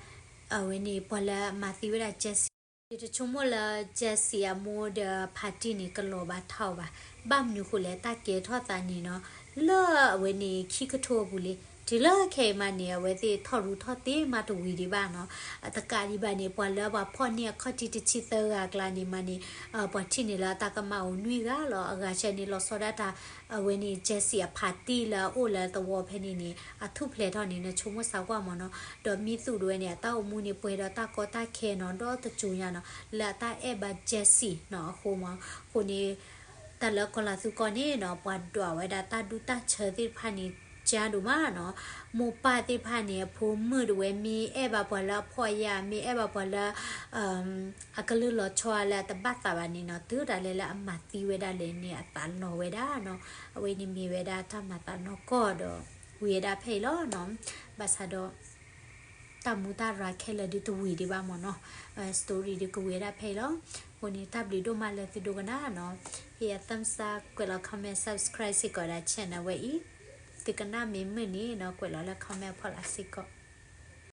အဝဲန့ၣ် ပှၤလၢအမၤသံဝဲဒၣ် Jesse ယတဆိကမိၣ်လၢ Jesse အမိၢ်ဒီးဖါတံၢ်န့ၣ် ကလီၤဘၣ်ထီၣ်ဘၣ်, ဘၣ်မနုၤဃိလဲၣ် တၢ်ကဲထီၣ်သးန့ၣ်နီၤ, လၢအဝဲန့ၣ်ခံကထိအပူၤလံ တုၤလၢခဲအံၤမးန့ၣ် အဝဲသ့ၣ်ထီၣ်ရူထီၣ်သ့မးတဝံၤဒံးဘၣ်နီၤ. အတကးဒံးဘၣ်န့ၣ် ပှၤလၢပှၤဖီၣ်န့ၢ်အခီၣ်ထံးတဆံသၢဂၤအကျါန့ၣ်မးန့ၣ် ပှၤထံၣ်န့ၢ်လၢအတၢ်ကမၣ်အိၣ်နွံဂၤလီၤ. အဂၤဆၢန့ၣ်လီၤဆီဒၣ်တၢ် အဝဲန့ၣ် Jesse အဖါတံၢ်လၢအအိၣ်လၢသဝီဖဲန့ၣ်န့ၣ် အထူၣ်ဖျဲးထီၣ်န့ၣ် နဆိကမိၣ်စၢ်ကွၢ်မးနီၤ. ဒီးမံသူးတဝဲန့ၣ် အတၢ်အိၣ်မူန့ၣ် ပှဲၤဒီးတၢ်ကီတၢ်ခဲနီၤ ဒီတစိၤညါနီၤ လၢအတၢ်အဲၣ်ဘၣ် Jesse နီၤ အဃိမး. အဃိန့ၣ် တၢ်လၢကီၤလၤသူကီၢ်န့ၣ်နီၤ ပှၤဒွးဝဲဒၣ်တၢ်ဒူတၢ်ဆၢသ့ၣ်တဖၣ်န့ၣ် ကါဒိၣ်မးနီၤ. မိၢ်ပၢ်သ့ၣ်တဖၣ်န့ၣ် အဖိမုၣ်တဝဲ မ့ၢ်အဲၣ်ဘၣ်ပှၤလၢအဖှီၣ်အယာ် မ့ၢ်အဲၣ်ဘၣ်ပှၤလၢ အကလုၢ်လီၤဆီလၢအတဘၣ်သးဘၣ်န့ၣ်နီၤ တုၤဒၣ်လဲာ်လၢအမၤသံဝဲဒၣ်လဲာ်န့ၣ် အသးလီၤဝဲဒၣ်နီၤ. အဝဲန့ၣ်မ့ၢ်ဝဲဒၣ်တၢ်မၤသးနီၢ်ကီၢ်ဒီး ဝံၤဝဲဒၣ်ဖဲအံၤလီၤနီၤ. ဘၣ်ဆၣ်ဒီး တၢ်မူတၢ်ရၤခဲလၢာ်ဒုးတဝံၤဒံးဘၣ်မးနီၤ. story ဒုးကဝံၤဝဲဒၣ်ဖဲအံၤလီၤ. အဃိန့ၣ် တၢ်ဘျုးဒိၣ်မးလၢသုဒိကနၣ်နီၤ. ဟ့ၣ်အ thumbs up ကွဲးလီၤ comment subscribe စ့ၢ်ကီးဒၣ် channel ဝဲအံၤ. သုကနၣ်မ့ၢ်မုာ်န့ၣ်နီၤ ကွဲးလီၤလၢ comment ဖီလာ်စ့ၢ်ကီး.